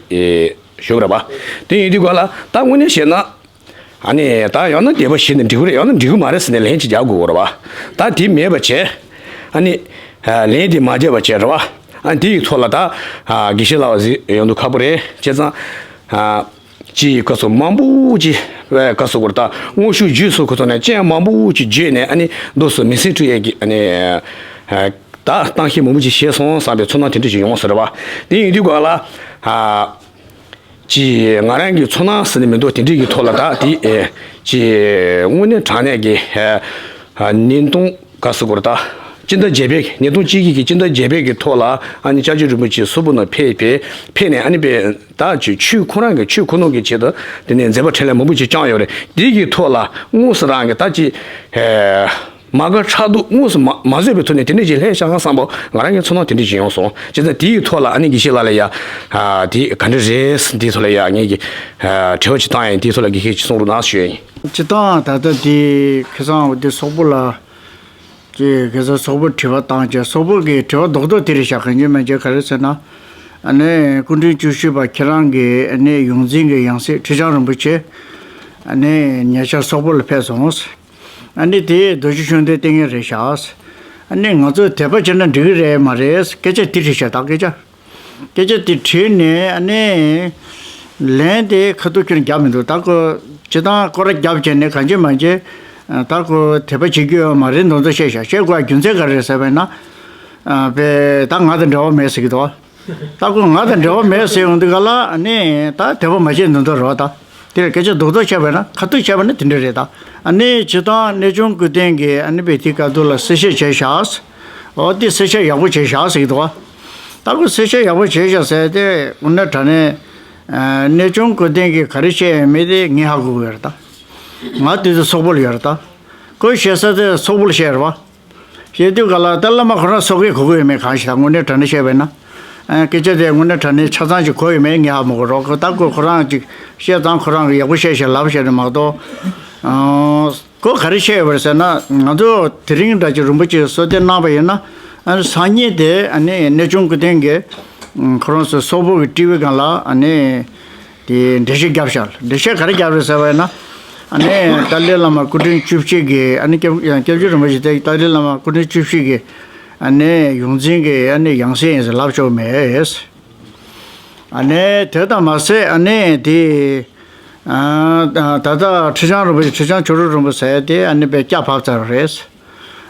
ཞུ་གི་རེད་པ། དེ་ཡིན་དུས་ག་ལ་ད་དངོས་གནས་བཤད་ན། ཨ་ནི་ད་ཡང་ན་དད་པ་བྱས་ན་འགྲིག་གི་རེད། ཡང་ན་འགྲིག་གི་མ་རེད་ཟེར་ནས་ལན་ཅིག་རྒྱག་དགོས་རེད་པ། ད་དེ་མེད་པ་བྱས། ཨ་ནི་ལན་དེ་མ་རྒྱབ་པ་བྱས་རེད་པ། ཨ་ནི་དེ་ཡི་ཐོག་ལ་ད་དགེ་བཤེས་ལགས་གཟིགས་ཡོང་དུས་ཁག་པོ་རེད། བྱས་ཙང་ཅིག་སྐབས་སུ་མང་པོ་ཅིག་སྐབས་སུ་གོ་ད་དངོས་ཤུགས་བརྒྱུད་སོགས་ཁོ་ཚོ་ནས་སྤྱན་མང་པོ་ཅིག་བརྒྱུད་ནས་ཨ་ནི་འདུག་སེ་མི་སེམས་འཁྲུག་ཡས་ཀྱི་ཨ་ནི་ད་གཏམ་བཤད་མང་པོ་ཅིག་བྱས་སོང་བསམ་པའི་ཚོར་སྣང་དེ་འདྲ་ཅིག་ཡོང་སོང་རེད་པ། དེ་ཡིན་དུས་ག་ལ། ཅིག་ང་རང་གི་ཚོར་སྣང་ཟེར་ནས་མི་འདུག་དེ་འདྲས་ཀྱི་ཐོག་ལ་ད་དེ་ཨེ་ཅིག་དངོས་གནས་དྲང་གནས་ཀྱི་ཨེ་ཉིས་སྟོང་ག་ཟེར་དགོས་རེད། ད་སྤྱི་ཟླ་བརྒྱད་པའི་ཉིས་སྟོང་གཅིག་གི་གི་སྤྱི་ཟླ་བརྒྱད་པའི་གི་ཐོག་ལ་ཨ་ནི་སྐྱབས་རྗེ་རིན་པོ་ཆེ་སོག་པོ་ནང་ཕེབས་ཕེབས་ཕེབས་ནས་ཨ་ནི་པའི་ད་ཅིག་ཆོས་ཁོ་རང་གི་ཆོས་ཁོ་ན་གི་ཆེད་དུ་དེ་ནས་མཛད་པ་འཕྲིན་ལས་མང་པོ་ཅིག་བསྐྱངས་ཡོད་རེད། དེ་གི་ཐོག་ལ་དངོས་སུ་རང་གི་ད་ཅིག་ཨེ། མ་དགའ་ཕྲག་དོག་དངོས་སུ་མ་མ་བཟོད་པའི་ཐོག་ནས་དེ་འདྲ་ཅིག་སླེབས་ཤག་བསམ་པ་ང་རང་གི་ཚོར་སྣང་དེ་འདྲ་ཅིག་ཡོང་སོང་། བྱས་ཙང་དེའི་ཐོག་ལ་ཨ་ནི་དགེ་བཤེས་ལགས་ལ་ཡ། དེ་ག་འདྲ་རེད། དེའི་ཐོག་ལ་ཡ་ངས་ཀྱི་དྲི་བ་ཅིག་བཏང་ཡིན། དེའི་ཐོག་ལ་དགེ་བཤེས་ཅིག་གསུང་རོགས་གནང་ཞུ་ཡ་ཡིན། སྤྱིར་བཏང་ད་ལྟ་དེ་ཁ་སང་འོ་དེ་སོག་པོ་ལ་ཅེས་ཁ་སང་སོག་པོ་དྲི་བ་བཏང་བྱས། སོག་པོ་གི་དྲི་བ་རྡོག་རྡོག་དེ་རེད་ཤག་གང་ཡིན་མིན་ཅིག་ག་རེ་ཟེར་ན། ཨ་ནི་སྐུ་ཕྲེང་བཅུ་བཞི་པ་ཁྱེད་རང་གི་ཨ་ནི་ཡོངས་འཛིན་གྱི་ཡང་སྲིད་ཁྲི་བྱང་རིན་པོ་ཆེ་ཨ་ནི་ཉེ་ཆར་སོག་པོ་ལ་ཕེབས་སོང་། ཨ་ནི་དེ་རྡོ་རྗེ་ཤུགས་ལྡན་བསྟེན་མཁན་རེད་ཤག་ཨ་ནི་ང་ཚོས་དད་པ་བྱས་ན་འགྲིག་གི་རེད་མ་རེད། སྐད་ཆ་དེ་དྲིས་ཤག་ད་སྐད་ཆ་སྐད་ཆ་དེ་དྲིས་ནས་ཨ་ནི་ལན་དེ་ཁ་ཐུག་ཁྱོན་རྒྱབ་མི་འདུག་ད་ཁོ་སྤྱིར་བཏང་སྐོར་ར་རྒྱབ་བྱས་ནས་གང་བྱེད་མ་བྱེད། ད་ཁོ་དད་པ་བྱེད་རྒྱུ་ཡོད་མ་རེད་མདོག་མདོག་བཤད་ཤག་བཤད་དགོས་རྒྱུ་མཚན་ག་རེ་རེད་ཟེར་བས་ན། པས་ད་ང་དང་འབྲེལ་བ་མེད་ཟེར་གྱི་འདུག་ད་ཁོ་ང་དང་འབྲེལ་བ་མེད་ཟེར་ཡོང་དུས་ག་ལ་ཨ་ནི་ད་དད་པ་མ་བྱེད་འདི་འདྲ་རོ། ད་དེར་སྐད་ཆ་རྡོག་རྡོག་བཤད་པ་ན་ཁ་ཐུག་བཤད་པ་ན་དེ་འདྲ་རེད། ད་ཨ་ནི་སྤྱིར་བཏང་གནས་ཆུང་སྐུ་རྟེན་གྱི་ཨ་ནི་པའི་དེ་སྐབས་དུ་ལ་གསལ་བཤད་བྱས་ཤག་འོ་དེ་གསལ་བཤད་ཡག་པོ་བྱས་ཤག་ཟེར་གྱི་འདུག་ད་ཁོ་གསལ་བཤད་ཡག་པོ་བྱས་ཤག་ཟེར་དེ་དངོས་གནས་དྲང་གནས་གནས་ཆུང་སྐུ་རྟེན་གྱི་ག་རེ་བཤད་ཡོད་མེད་དེ་ངས་ཧ་གོ་གི་ཡོད་རེད། ད་ང་དུས་ཚོད་སོག་པོ་ལ་ཡོད་རེད། ད་ཁོས་བཤད་ས་དེ་སོག་པོ་ལ་བཤད་རེད་བ། བཤད་དུས་ག་ལ་ད་བླ་མ་ཁོ་རང་སོག་པོའི་གོ་གི་ཡོད་མེད་གང་ཞིག་ད་དངོས་གནས་དྲང་གནས་བཤད་པས་ན། ཨ་སྐད་ཆ་དེ་དངོས་གནས་དྲང་གནས་ཆ་ཚང་ཞིག་གོ་ཡོད་མེད་ངས་ཧ་མ་གོ་རོགས། ཁོ་ད་ཁོ་ཁོ་རང་ཅིག་བཤད་སྟངས་ཁོ་རང་གི་ཡག་པོ་བཤད་བཤད་ལབ་བཤད་རེད་མ་གཏོགས། ཨ་ཁོ་ག་རེ་བཤད་ཡོད་པ་རེད་ཟེར་ན་ང་ཚོ་དེ་རིང་འདྲ་ཅིག་རིན་པོ་ཆེ་གསོལ་སྟོན་གནང་བ་ཡིན་ན། ཨ་སང་ཉིན་དེ་ཨ་ནི་གནས་ཆུང་སྐུ་རྟེན་གྱི་ཁོ་རང་ཚོ་སོག་པོ་གི་ཊི་ཝི་སྒང་ལ་ཨ་ནི། དེ་འགྲེལ་བཤད་བརྒྱབ་ཤག་འགྲེལ་བཤད་ག་རེ་བརྒྱབ་རེད་ཟེར་བ་ཡིན་ན། ཨ་ནི་ཏཱ་ལའི་བླ་མ་སྐུ་ཕྲེང་བཅུ་བཞི་གི་ཨ་ནི་སྐྱབས་སྐྱབས་རྗེ་རིན་པོ་ཆེ་དེ་ཏཱ་ལའི་བླ་མ་སྐུ་ཕྲེང་བཅུ་བཞི་གི་ཨ་ནི་ཡོངས་འཛིན་གྱི་ཨ་ནི་ཡང་སྲིད་ཡིན་ཟེར་ལབ་ཆོག་མེད། ཨ་ནི་དེ་དང་མ་ཟད་ཨ་ནི་དེ་ད་ལྟ་ཁྲི་བྱང་རིན་པོ་ཆེ་ཁྲི་བྱང་ཆོས་གྲགས་རིན་པོ་ཆེ་དེ་ཨ་ནི་དཔེ་སྐྱ་བབས་ཚར་བ་རེད།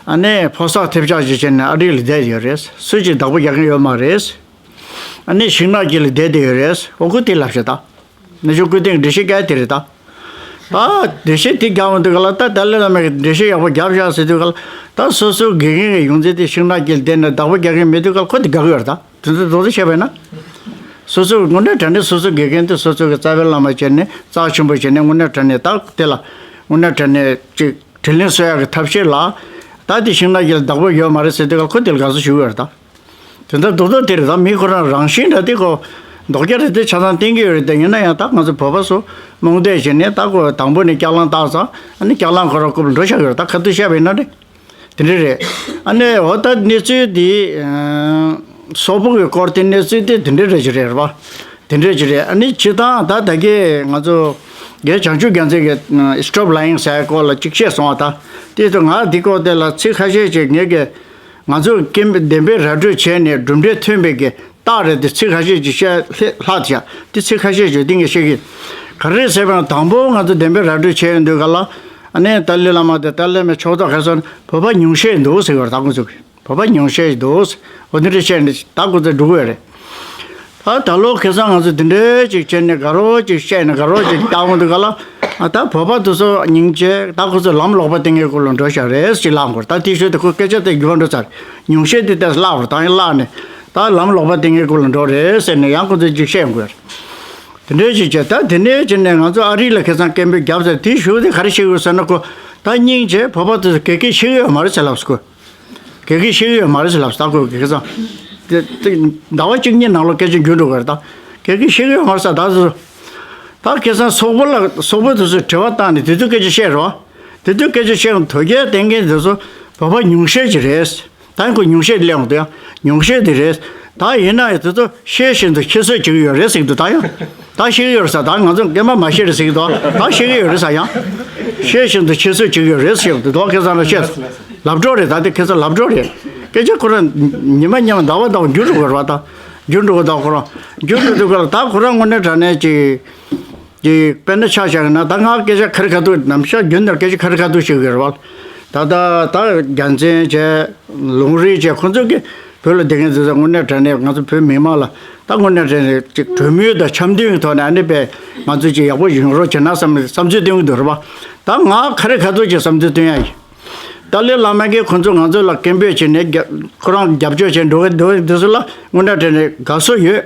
ཨ་ནི་ཕོ་གསར་ཐེབས་ཆག་ཅིག་བྱས་ནས་ཨ་རི་ལ་བསྡད་ཡོད་རེད། སུ་གཅིག་བདག་པོ་རྒྱག་མཁན་ཡོད་མ་རེད། ཨ་ནི་ཤིང་ནགས་དཀྱིལ་ལ་བསྡད་བསྡད་ཡོད་རེད། འོ་ཁོ་དེ་ལབ་ཤག་ད་གནས་ཆུང་སྐུ་རྟེན་གྱི་འགྲེལ་བཤད་བརྒྱབ་དེ་རེད་ད། ད་འགྲེལ་བཤད་དེ་བརྒྱབ་འོང་དུས་ག་ལ་ད་ཏཱ་ལའི་བླ་མས་འགྲེལ་བཤད་ཡག་པོ་བརྒྱབ་ཤག་ཟེར་དུས་ག་ལ་ད་སོ་སོ་དགེ་རྒན་གྱི་ཡོངས་འཛིན་དེ་ཤིང་ནགས་དཀྱིལ་བསྡད་ནས་བདག་པོ་རྒྱག་གི་མེད་དུས་ག་ལ་ཁོ་དེ་དགའ་གི་ཡོད་རེད་ད། དེ་ཚོ་རྡོག་རྡོག་བཤད་པས་ན། སོ་སོ་དངོས་གནས་དྲང་གནས་སོ་སོ་དགེ་རྒན་དེ་སོ་སོ་གི་རྩ་བའི་བླ་མ་བྱས་ནས་རྩ་ཆེན་པོ་བྱས་ནས་དངོས་གནས་དྲང་གནས་ད་དེ་ལ་དངོས་གནས་དྲང་གནས་ཅིག་དྲིན་ལན་གསོ་ཡག་གི་ཐབས་ཤེས་ལ་ད་དེ་ཤིང་ནགས་དཀྱིལ་བདག་པོ་ཡོད་མ་རེད་ཟེར་དུས་ག་ལ་ཁོ་དེ་ལ་དགའ་བསུ་ཞུ་གི་ཡོད་རེད་ད། དེ་འདྲ་རྡོག་རྡོག་དེ་རེད་ད། མི་ཁོ་རང་རང་བཞིན་འདྲ་དེ་ཁོ་ ལྡོག་རྒྱ་རེད་དེ་ཆ་ཚང་བསྟན་གྱི་ཡོད་རེད་དེ། ཡིན་ན་ཡང་ད་ང་ཚོ་བོད་པ་ཚོ་རྨོངས་དད་བྱས་ནས་ད་ཁོ་དང་པོ་ནས་སྐྱག་ལང་བཏགས་ཙང་ཨ་ནི་སྐྱག་ལང་ཁོ་རང་རྐུབ་ལ་འགྲོ་བཞག་ཡོད་རེད། ད་ཁ་ཐུག་བཤད་པ་ཡིན་ན་ནི་དེ་འདྲ་རེད། ཨ་ནི་འོ་ད་གནས་ཚུལ་འདི་སོག་པོ་གི་སྐོར་དེ་གནས་ཚུལ་དེ་དེ་འདྲ་རེད་ཅི་རེད་རེད་པ། དེ་འདྲ་ཅི་རེད། ཨ་ནི་སྤྱི་བཏང་ད་ད་གི་ང་ཚོ་རྒན་བྱང་ཆུབ་རྒྱལ་མཚན་གྱི་སི་ཊོབ་ལ་ཡིང་ཟེར་སྐོར་ལ་གཅིག་བཤད་སོང་བ། ད་དེ་ཚོ་ང་འདི་སྐོར་དེ་ལ་ཚིག་ཁ་ཤས་ཅིག་ངས་གི་ང་ཚོ་སྐད་འབོད་བདེན་པའི་ར་སྤྲོད་བྱས་ནས་གྲུབ་འབྲས་ཐོན་པའི་གི་རྟགས་རེད་དེ། ཚིག་ཁ་ཤས་ཅིག་བཤད་ལྷག་བྱ་དེ། ཚིག་ཁ་ཤས་ཅིག་དེ་ངས་བཤད་གི། ག་རེ་ཟེར་བ་ན་དང་པོ་ང་ཚོ་བདེན་པའི་ར་སྤྲོད་བྱས་ཡོང་དུས་ག་ལ་ཨ་ནི་ཏཱ་ལའི་བླ་མ་དེ་ཏཱ་ལའི་བླ་མའི་ཕྱོགས་གཏོགས་ག་ཚོད་བོད་པ་ཉུང་ཤས་འདུག་ཟེར་བར་ད་ཁོ་ཚོ་གི་བོད་པ་ཉུང་ཤས་འདུག་འོ་དེ་འདྲ་བཤད་ནས་ད་ཁོ་ཚོ་འགྲོ་གི་ཡོད་རེད། ད་ད་ལོ་ཁ་སང་ང་ཚོ་དེ་འདྲའི་ཅིག་བྱས་ནས་དགའ་རོགས་ཅིག་བཤད་ནས་དགའ་རོགས་ཅིག་བཏང་འོང་དུས་ག་ལ་ཨ་ད་བོད་པ་དེ་ཚོ་སྙིང་རྗེ། ད་ཁོ་ཚོ་ལམ་ལོག་པ་སྟེང་གི་སྐོར་ལ་འགྲོ་བཞག་རེད་ཅིག་ལབ་དགོས། ད་དེ་ཤོད་དེ་ཁོ་སྐད་ཆ་དེ་འགྱུར་བ་འགྲོ་ཚར། ཉུང་ཤས་དེ་ལྟས་བརླག་པར་ད་ཡང་བརླག་ནས་ད་ལམ་ལོག་པ་སྟེང་གི་སྐོར་ལ་འགྲོ་རེད་ཟེར་ནས་ཡང་ཁོ་ཚོས་ཅིག་བཤད་ཡོང་གི་ཡོད་རེད། དེ་འདྲའི་ཅིག་བྱས། ད་དེ་ནས་ཅིག་ནས་ང་ཚོ་ཨ་རི་ལ་ཁ་སང་སྐད་འབོད་བརྒྱབ་ཚར། དེ་ཤོད་དེ་ག་རེ་བཤད་ཡོད་ཟེར་ན་ཁོ་ད་སྙིང་རྗེ། བོད་པ་དེ་ཚོ་དགེ་སྐྱིད་ཤེས་ཀྱི་ཡོད་མ་རེད་ཟེར་ལབ་སོང་ཁོ། དགེ་སྐྱིད་ཤེས་ཀྱི་ཡོད་མ་རེད་ཟེར་ལབ་སོང་ད་ཁོས་ཁ་སང་། དེ་དེ་ཟླ་བ་གཅིག་གཉིས་ནང་ལ་སྐད་ཆ་འགྱུར་འགྲོ་གི་རེད། ད་དགེ་སྐྱིད་ཤེས་ཀྱི་ཡོད་མ་རེད་ཟེར། ད་ཚོ་ད་ཁ་སང་སོག་པོ་ལ་སོག་པོ་དེ་ཚོས་དྲི་བ་བཏང་ནས་དེ་ཚོའི་སྐད་ཆ་བཤད་རོགས། དེ་ཚོའི་སྐད་ཆ་བཤད་ཡོང་དོལ་རྒྱལ་བསྟེན་མཁན་དེ་ཚོ་བོད་པ་ཉུང་ཤས་ཅིག་རེད། ད་ཁོ་ཉུང་ཤས་སླེབས་ཡོང་དུས་ཡང་ཉུང་ཤས་དེ་རེད། ད་ཡིན་ན་ཡང་དེ་ཚོ་ཤེས་བཞིན་དུ་ཁྱད་གསོད་བྱེད་ཀྱི་ཡོད་རེད་ཟེར་གྱི་འདུག་ད་ཡང་ད་ཤེས་ཀྱི་ཡོད་རེད་ཟེར། ད་ང་ཚོ་སྐད་མ་མ་བཤད་རེད་ཟེར་གྱི་འདུག་ད་ཤེས་ཀྱི་ཡོད་རེད་ཟེར། ཡང་ཤེས་བཞིན་དུ་ཁྱད་གསོད་བྱེད་ཀྱི་ཡོད་རེད་ཟེར་གྱི་འདུག་ཁ་སང་ལ་བཤད་སོང་། ལབ་འགྲོ་རེད། ད་དེ་ཁ་སང་ལབ་འགྲོ་རེད། སྐད་ཆ་ཁོ་རང་ཉི་མ་ཉི་མ་ཟླ་བ་ཟླ་བ་འགྱུར་འགྲོ་གི་རེད་པ། ད་འགྱུར་འགྲོ་གི། ད་ཁོ་རང་འགྱུར་འགྲོ་དུས་ག་ལ་ད་ཁོ་རང་དངོས་གནས་དྲང་གནས་ཀྱི་དེ་དཔེར་ན་ཆ་བཞག་ན་ད་ང་སྐད་ཆ་ཁ་རི་ཁ་ཐུག་ནམ་ཞག་རྒྱུན་དུ་སྐད་ཆ་ཁ་རི་ཁ་ཐུག་བཤད་ཀྱི་ཡོད་རེད་པ། ད་ད་ད་རྒྱལ་མཚན་བྱས་ལུང་རིགས་བྱས་ཁོ་ཚོ་གིས་བོད་ལ་བསྡད་མཁན་ཚོ་དངོས་གནས་དྲང་གནས་ང་ཚོ་བོད་མི་མང་ལ་ད་དངོས་གནས་དྲང་གནས་ཅིག་གྲོས་མོལ་དང་འཆམ་མཐུན་གྱི་ཐོག་ནས་ཨ་ནི་དཔེ་ང་ཚོ་ཅིག་ཡག་པོ་ཡོང་རོགས་བྱེད་ན་བསམ་བསམ་ཚུལ་བཏོན་གྱི་འདུག་རེད་པ། ད་ང་ཁ་རི་ཁ་ཐུག་ཅིག་བསམ་ཚུལ་བཏོན་ཡ་ཡིན། ཏཱ་ལའི་བླ་མ་གིས་ཁོ་ཚོ་ང་ཚོ་ལ་སྐད་འབོད་བྱས་ནས་རྒྱ་ཁོ་རང་རྒྱབ་སྐྱོར་བྱས་འགྲོ་གི་འདུག་འདི་ཚོ་ལ་དངོས་གནས་དྲང་གནས་དགའ་བསུ་ཡོད།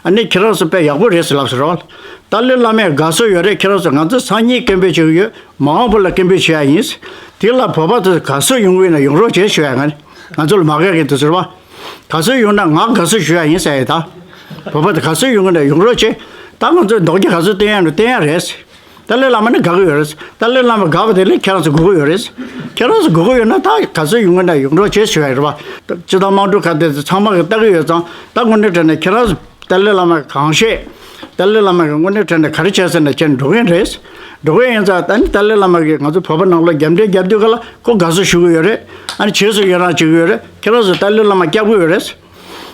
ཨ་ནི་ཁྱེད་རང་ཚོ་དཔེ་ཡག་པོ་རེད་ཟེར་ལབ་སོང་རོགས། ཏཱ་ལའི་བླ་མས་དགའ་བསུ་ཡོད་རེད། ཁྱེད་རང་ཚོ་ང་ཚོ་སང་ཉིན་སྐད་འབོད་བྱེད་ཀྱི་ཡོད། མ་འོངས་པ་ལ་སྐད་འབོད་བྱེད་ཡ་ཡིན། དེ་ལ་བོད་པ་ཚོ་དགའ་བསུ་ཡོང་གི་ཡོད་ན་ཡོང་རོགས་བྱེད་ཞུ་ཡ། ང་ང་ཚོ་ལ་མ་དགའ་མཁན་དེ་ཚོ་རེད་པ། དགའ་བསུ་ཡོང་ན་ང་དགའ་བསུ་ཞུ་ཡ་ཡིན་ཟེར་ཡ། ད་བོད་པ་དེ་དགའ་བསུ་ཡོང་གི་ཡོད་ན་ཡོང་རོགས་བྱེད། ད་ང་ཚོས་རྡོག་རྒྱ་ག་ཚོད་བསྟན་ཡ་འགྲོ་བསྟན་ཡ་རེད། ཏཱ་ལའི་བླ་མ་ནི་དགའ་གི་ཡོད་རེད། ཏཱ་ལའི་བླ་མ་དགའ་བ་དེ་ལས་ཁྱེད་རང་ཚོ་དགའ་གི་ཡོད་རེད། ཁྱེད་རང་ཚོ་དགའ་གི་ཡོད་ན་ད་ག་ཚོད་ཡོང་གི་ན་ཡོང་རོགས་བྱེད་ཞུ་ཡ་རེད་པ། སྤྱི་བཏང་དམངས་ཁྲོད་ཁ་བརྡ་དེ་ཚང་མ་གི་ལྟ་གི་ཡོད་ཙང་ད་དངོས་གནས་དྲང་གནས་ཁྱེད་རང་ཚོ་ཏཱ་ལའི་བླ་མ་གང་བཤད། ཏཱ་ལའི་བླ་མ་གི་དངོས་གནས་དྲང་གནས་ག་རེ་བྱས་ཟེར་ན་ཁྱེད་འགྲོ་གི་རེད། འགྲོ་གི་ཡིན་ཙང་ད་ནི་ཏཱ་ལའི་བླ་མ་གིས་ང་ཚོ་བོད་པ་ནང་ལོགས་རྒྱབ་འདྲེ་རྒྱབ་དུས་ག་ལ་ཁོ་དགའ་བསུ་ཞུ་གི་ཡོད་རེད། ཨ་ནི་རྗེས་སུ་ཡི་རང་བྱེད་གི་ཡོད་རེད། ཁྱེད་རང་ཚོ་ཏཱ་ལའི་བླ་མ་སྐྱབས་གི་ཡོད་རེད།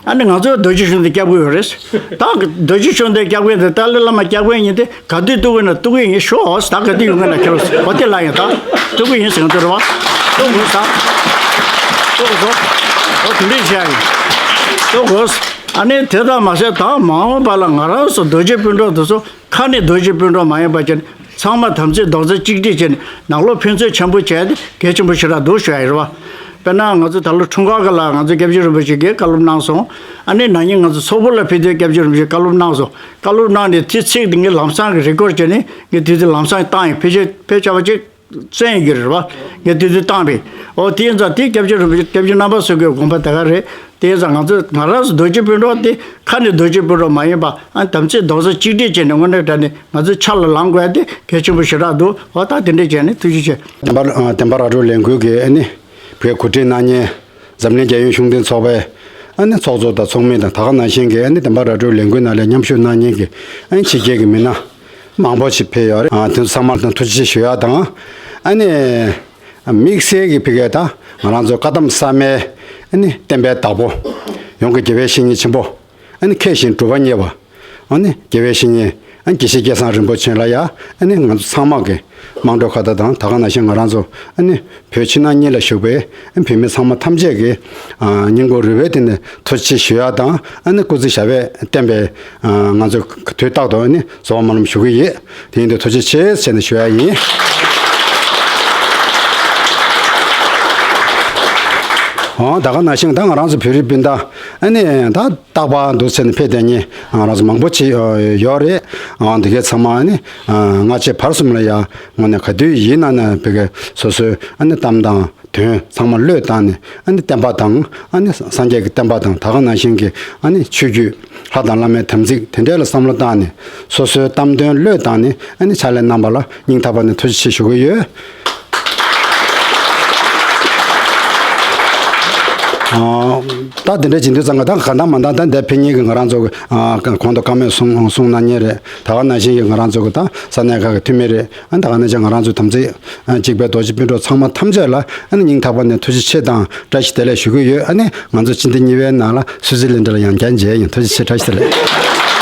ཨ་ནི་ང་ཚོ་རྡོ་རྗེ་གཞུང་དེ་སྐྱབས་ཀྱི་ཡོད་རེད། ད་རྡོ་རྗེ་གཞུང་དེ་སྐྱབས་མཁན་དེ་ཏཱ་ལའི་བླ་མ་སྐྱབས་མཁན་ཡིན་ཏེ་ག་དུས་གཏུག་གི་ན་གཏུག་གི་ཡིན་ཤོག་ད་ག་དུས་ཡོང་གི་ན་ཁྱེད་རང་འོ་དེ་ལ་ཡང་ད་གཏུག་གི་ཡིན་ཟེར་གི་འདུག་རེད་བ། གཏུག་དགོས་ད། གཏུག་དགོས། འོ་དེ་འདྲས་བྱས་ཡིན། གཏུག་དགོས། ཨ་ནི་དེ་ལྟར་མ་ཟད་ད་མ་འོངས་པ་ལ་ང་རང་ཚོ་རྡོ་རྗེ་སྤུན་གྲོགས་དེ་ཚོ་ཁ་ནས་རྡོ་རྗེ་སྤུན་གྲོགས་མ་ཡིན་པ་ཅན་ཚང་མ་དམ་ཚིག་རྡོག་རྩ་གཅིག་སྒྲིལ་བྱས་ནས་ནང་ལོགས་ཕན་ཚུན་འཆམ་པོ་བྱས་ཏེ་གལ་ཆེན་པོ་ཞེ་དྲག་འདུག་ཞུ་ཡ་ཡིན་རེད་བ། དཔེར་ན་ང་ཚོ་ད་ལོ་འཁྲུངས་སྐར་ག་ལ་ང་ཚོ་སྐྱབས་རྗེ་རིན་པོ་ཆེ་གིས་བཀའ་སློབ་གནང་སོང་། ཨ་ནི་ན་ནིང་ང་ཚོ་སོག་པོ་ལ་ཕེབས་དུས་སྐྱབས་རྗེ་རིན་པོ་ཆེས་བཀའ་སློབ་གནང་སོང་། བཀའ་སློབ་གནང་ནས་དེ་ཚིག་དེ་ངས་ལམ་སང་གི་རེ་ཀོར་བྱས་ནས་ངས་དེ་དུས་ལམ་སང་བཏང་ཡིན། ཕལ་ཆེར་ཕལ་ཆེ་བ་ཅིག་བཙན་ཡོད་རེད་བ། ངས་དེ་དུས་བཏང་པས། འོ་དེ་ཡིན་ཙང་དེ་སྐྱབས་རྗེ་རིན་པོ་ཆེ་སྐྱབས་རྗེ་རྣམ་པ་ཚོ་གི་དགོངས་པ་དེ་ག་རེད། དེ་ཡིན་ཙང་ང་ཚོ་ང་རང་ཚོ་རྡོ་རྗེ་སྤུན་གྲོགས་དེ་ཁ་ནས་རྡོ་རྗེ་སྤུན་གྲོགས་མ་ཡིན་པ་ཨ་དམ་ཚིག་རྡོག་རྩ་གཅིག་སྒྲིལ་བྱས་ནས་དངོས་གནས་དྲང་གནས་ང་ཚོ་ཕྱག་ལ་ལང་དགོས་ཡ་དེ་གལ་ཆེན་པོ་ཞེ་དྲག་འདུག་འོ་ད་དེ་འདྲས་བྱས་ནས་ཐུགས་རྗེ་ཆེ། བདེན་པ་བདེན་པ་ར་སྤྲོད་ལས་འགུལ་གྱི་ཨ་ནི་བོད་གོ་སྒྲིག་གནང་མཁན་འཛམ་གླིང་རྒྱལ་ཡོངས་གཞུང་འབྲེལ་ཚོགས་པའི་ཨ་ནི་ཚོགས་གཙོ་དང་ཚོགས་མི་དང་ད་ག་ནང་བཞིན་གྱི་ཨ་ནི་བདེན་པ་ར་སྤྲོད་ལས་འགུལ་ནང་ལ་མཉམ་ཞུགས་གནང་མཁན་གྱི་ཨ་ནི་ཕྱི་རྒྱལ་གྱི་མི་སྣ་མང་པོ་ཞིག་ཕེབས་ཡོད་རེད། ཨ་དེ་ཚོ་ཚང་མར་ཐུགས་རྗེ་ཆེ་ཞུ་ཡ་དང་། ཨ་ནི་དམིགས་བསལ་གྱི་ཕ་གིར་ད་ང་རང་ཚོ་བཀའ་གདམས་གསར་མའི་ཨ་ནི་བསྟན་པའི་བདག་པོ་ཡོངས་ཀྱི་དགེ་བའི་བཤེས་གཉེན་ཆེན་པོ་ཨ་ནི་མཁས་ཤིང་གྲུབ་པ་བརྙེས་པ་ཨ་ནི་དགེ་བའི་བཤེས་གཉེན་ཨ་ནི་དགེ་བཤེས་སྐལ་བཟང་རིན་པོ་ཆེ་ལ་ཡ་ཨ་ནི་ང་ཚོ་ཚང་མ་གི་དམངས་ཁྲོད་ཁ་བརྡ་དང་ད་ག་ནང་བཞིན་ང་རང་ཚོ་ཨ་ནི་བོད་ཕྱི་ནང་གཉིས་ལ་བཞུགས་པའི་ཨ་ནི་བོད་མི་ཚང་མ་ཐམས་ཅད་ཀྱི་ཨ་སྙིང་ཁུང་རུས་པའི་གཏིང་ནས་ཐུགས་རྗེ་ཆེ་ཞུ་ཡ་དང་ཨ་ནི་སྐུ་ཚེ་ཞབས་པད་བརྟན་པའི་ང་ཚོ་དུས་རྟག་ཏུ་ནི་གསོལ་བ་སྨོན་ལམ་ཞུ་གི་ཡོད། དེ་ཡིན་དུས་ཐུགས་རྗེ་ཆེ་ཟེར་ནས་ཞུ་ཡ་ཡིན། འོ་ད་ག་ནང་བཞིན་ད་ང་རང་ཚོ་བོད་རིགས་སྤུན་ཟླ་ཨ་ནི་ད་རྟག་པར་འདུག་ཟེར་ནས་ཕེབས་བསྡད་མཁན་ང་རང་ཚོ་མང་པོ་ཅིག་ཡོད་རེད། འོ་འདི་གའི་ཚང་མ་ཨ་ནི་སྔ་ཕྱི་བར་གསུམ་ལ་ཡ་དངོས་གནས་ག་དུས་ཡིན་ན་ན་བོད་སྐད་སོ་སོའི་ཨ་ནི་གཏམ་དང་། དོན་ཚང་མ་བློས་བཏང་ནས། ཨ་ནི་བསྟན་པ་དང་། ཨ་ནི་སངས་རྒྱས་ཀྱི་བསྟན་པ་དང་། ད་ག་ནང་བཞིན་གྱི་ཨ་ནི་ཆོས་བརྒྱུད། ལྷ་དང་བླ་མའི་དམ་ཚིག་དེ་འདྲ་ལ་བསམ་བློ་བཏང་ནས། སོ་སོའི་གཏམ་དོན་བློས་བཏང་ནས། ཨ་ནི་ཕྱག་ལས་གནང་བ་ལ་སྙིང་ཐག་པ་ནས་ཐུགས་རྗེ་ཆེ་ཞུ་གི་ཡོད། ཨ། ད་དེ་འདྲ་བྱེད་དུས་ཙང་ག་ད་གང་ལྟར་མ་ལྟར་ད་འདིར་ཕེབས་མཁན་གྱི་ང་རང་ཚོ་གི། ཨ། གོང་དུ་བཀའ་མོལ་གསུང་གསུང་གནང་མཁན་རེད། ད་ག་ནང་བཞིན་གྱི་ང་རང་ཚོ་གི་ད་ས་གནས་ཁག་གི་འཐུས་མི་རེད། ཨ། ད་ག་ནང་བཞིན་ང་རང་ཚོའི་དམ་ཚིག་ཨ། གཅིག་པའི་རྡོ་རྗེ་སྤུན་གྲོགས་ཚང་མ་ཐམས་ཅད་ལ། ཨ་ནི་སྙིང་ཐག་པ་ནས་ཐུགས་རྗེ་ཆེ་དང་བཀྲ་ཤིས་བདེ་ལེགས་ཞུ་གི་ཡོད། ཨ་ནི་ང་ཚོ་སྤྱི་ཟླ་གཉིས་པའི་ནང་ལ་སུད་སི་ལན་ཌན་ལ་ཡང་བསྐྱར་མཇལ་ཡིན། ཐུགས་རྗེ་ཆེ། བཀྲ་ཤིས་བདེ་ལེགས།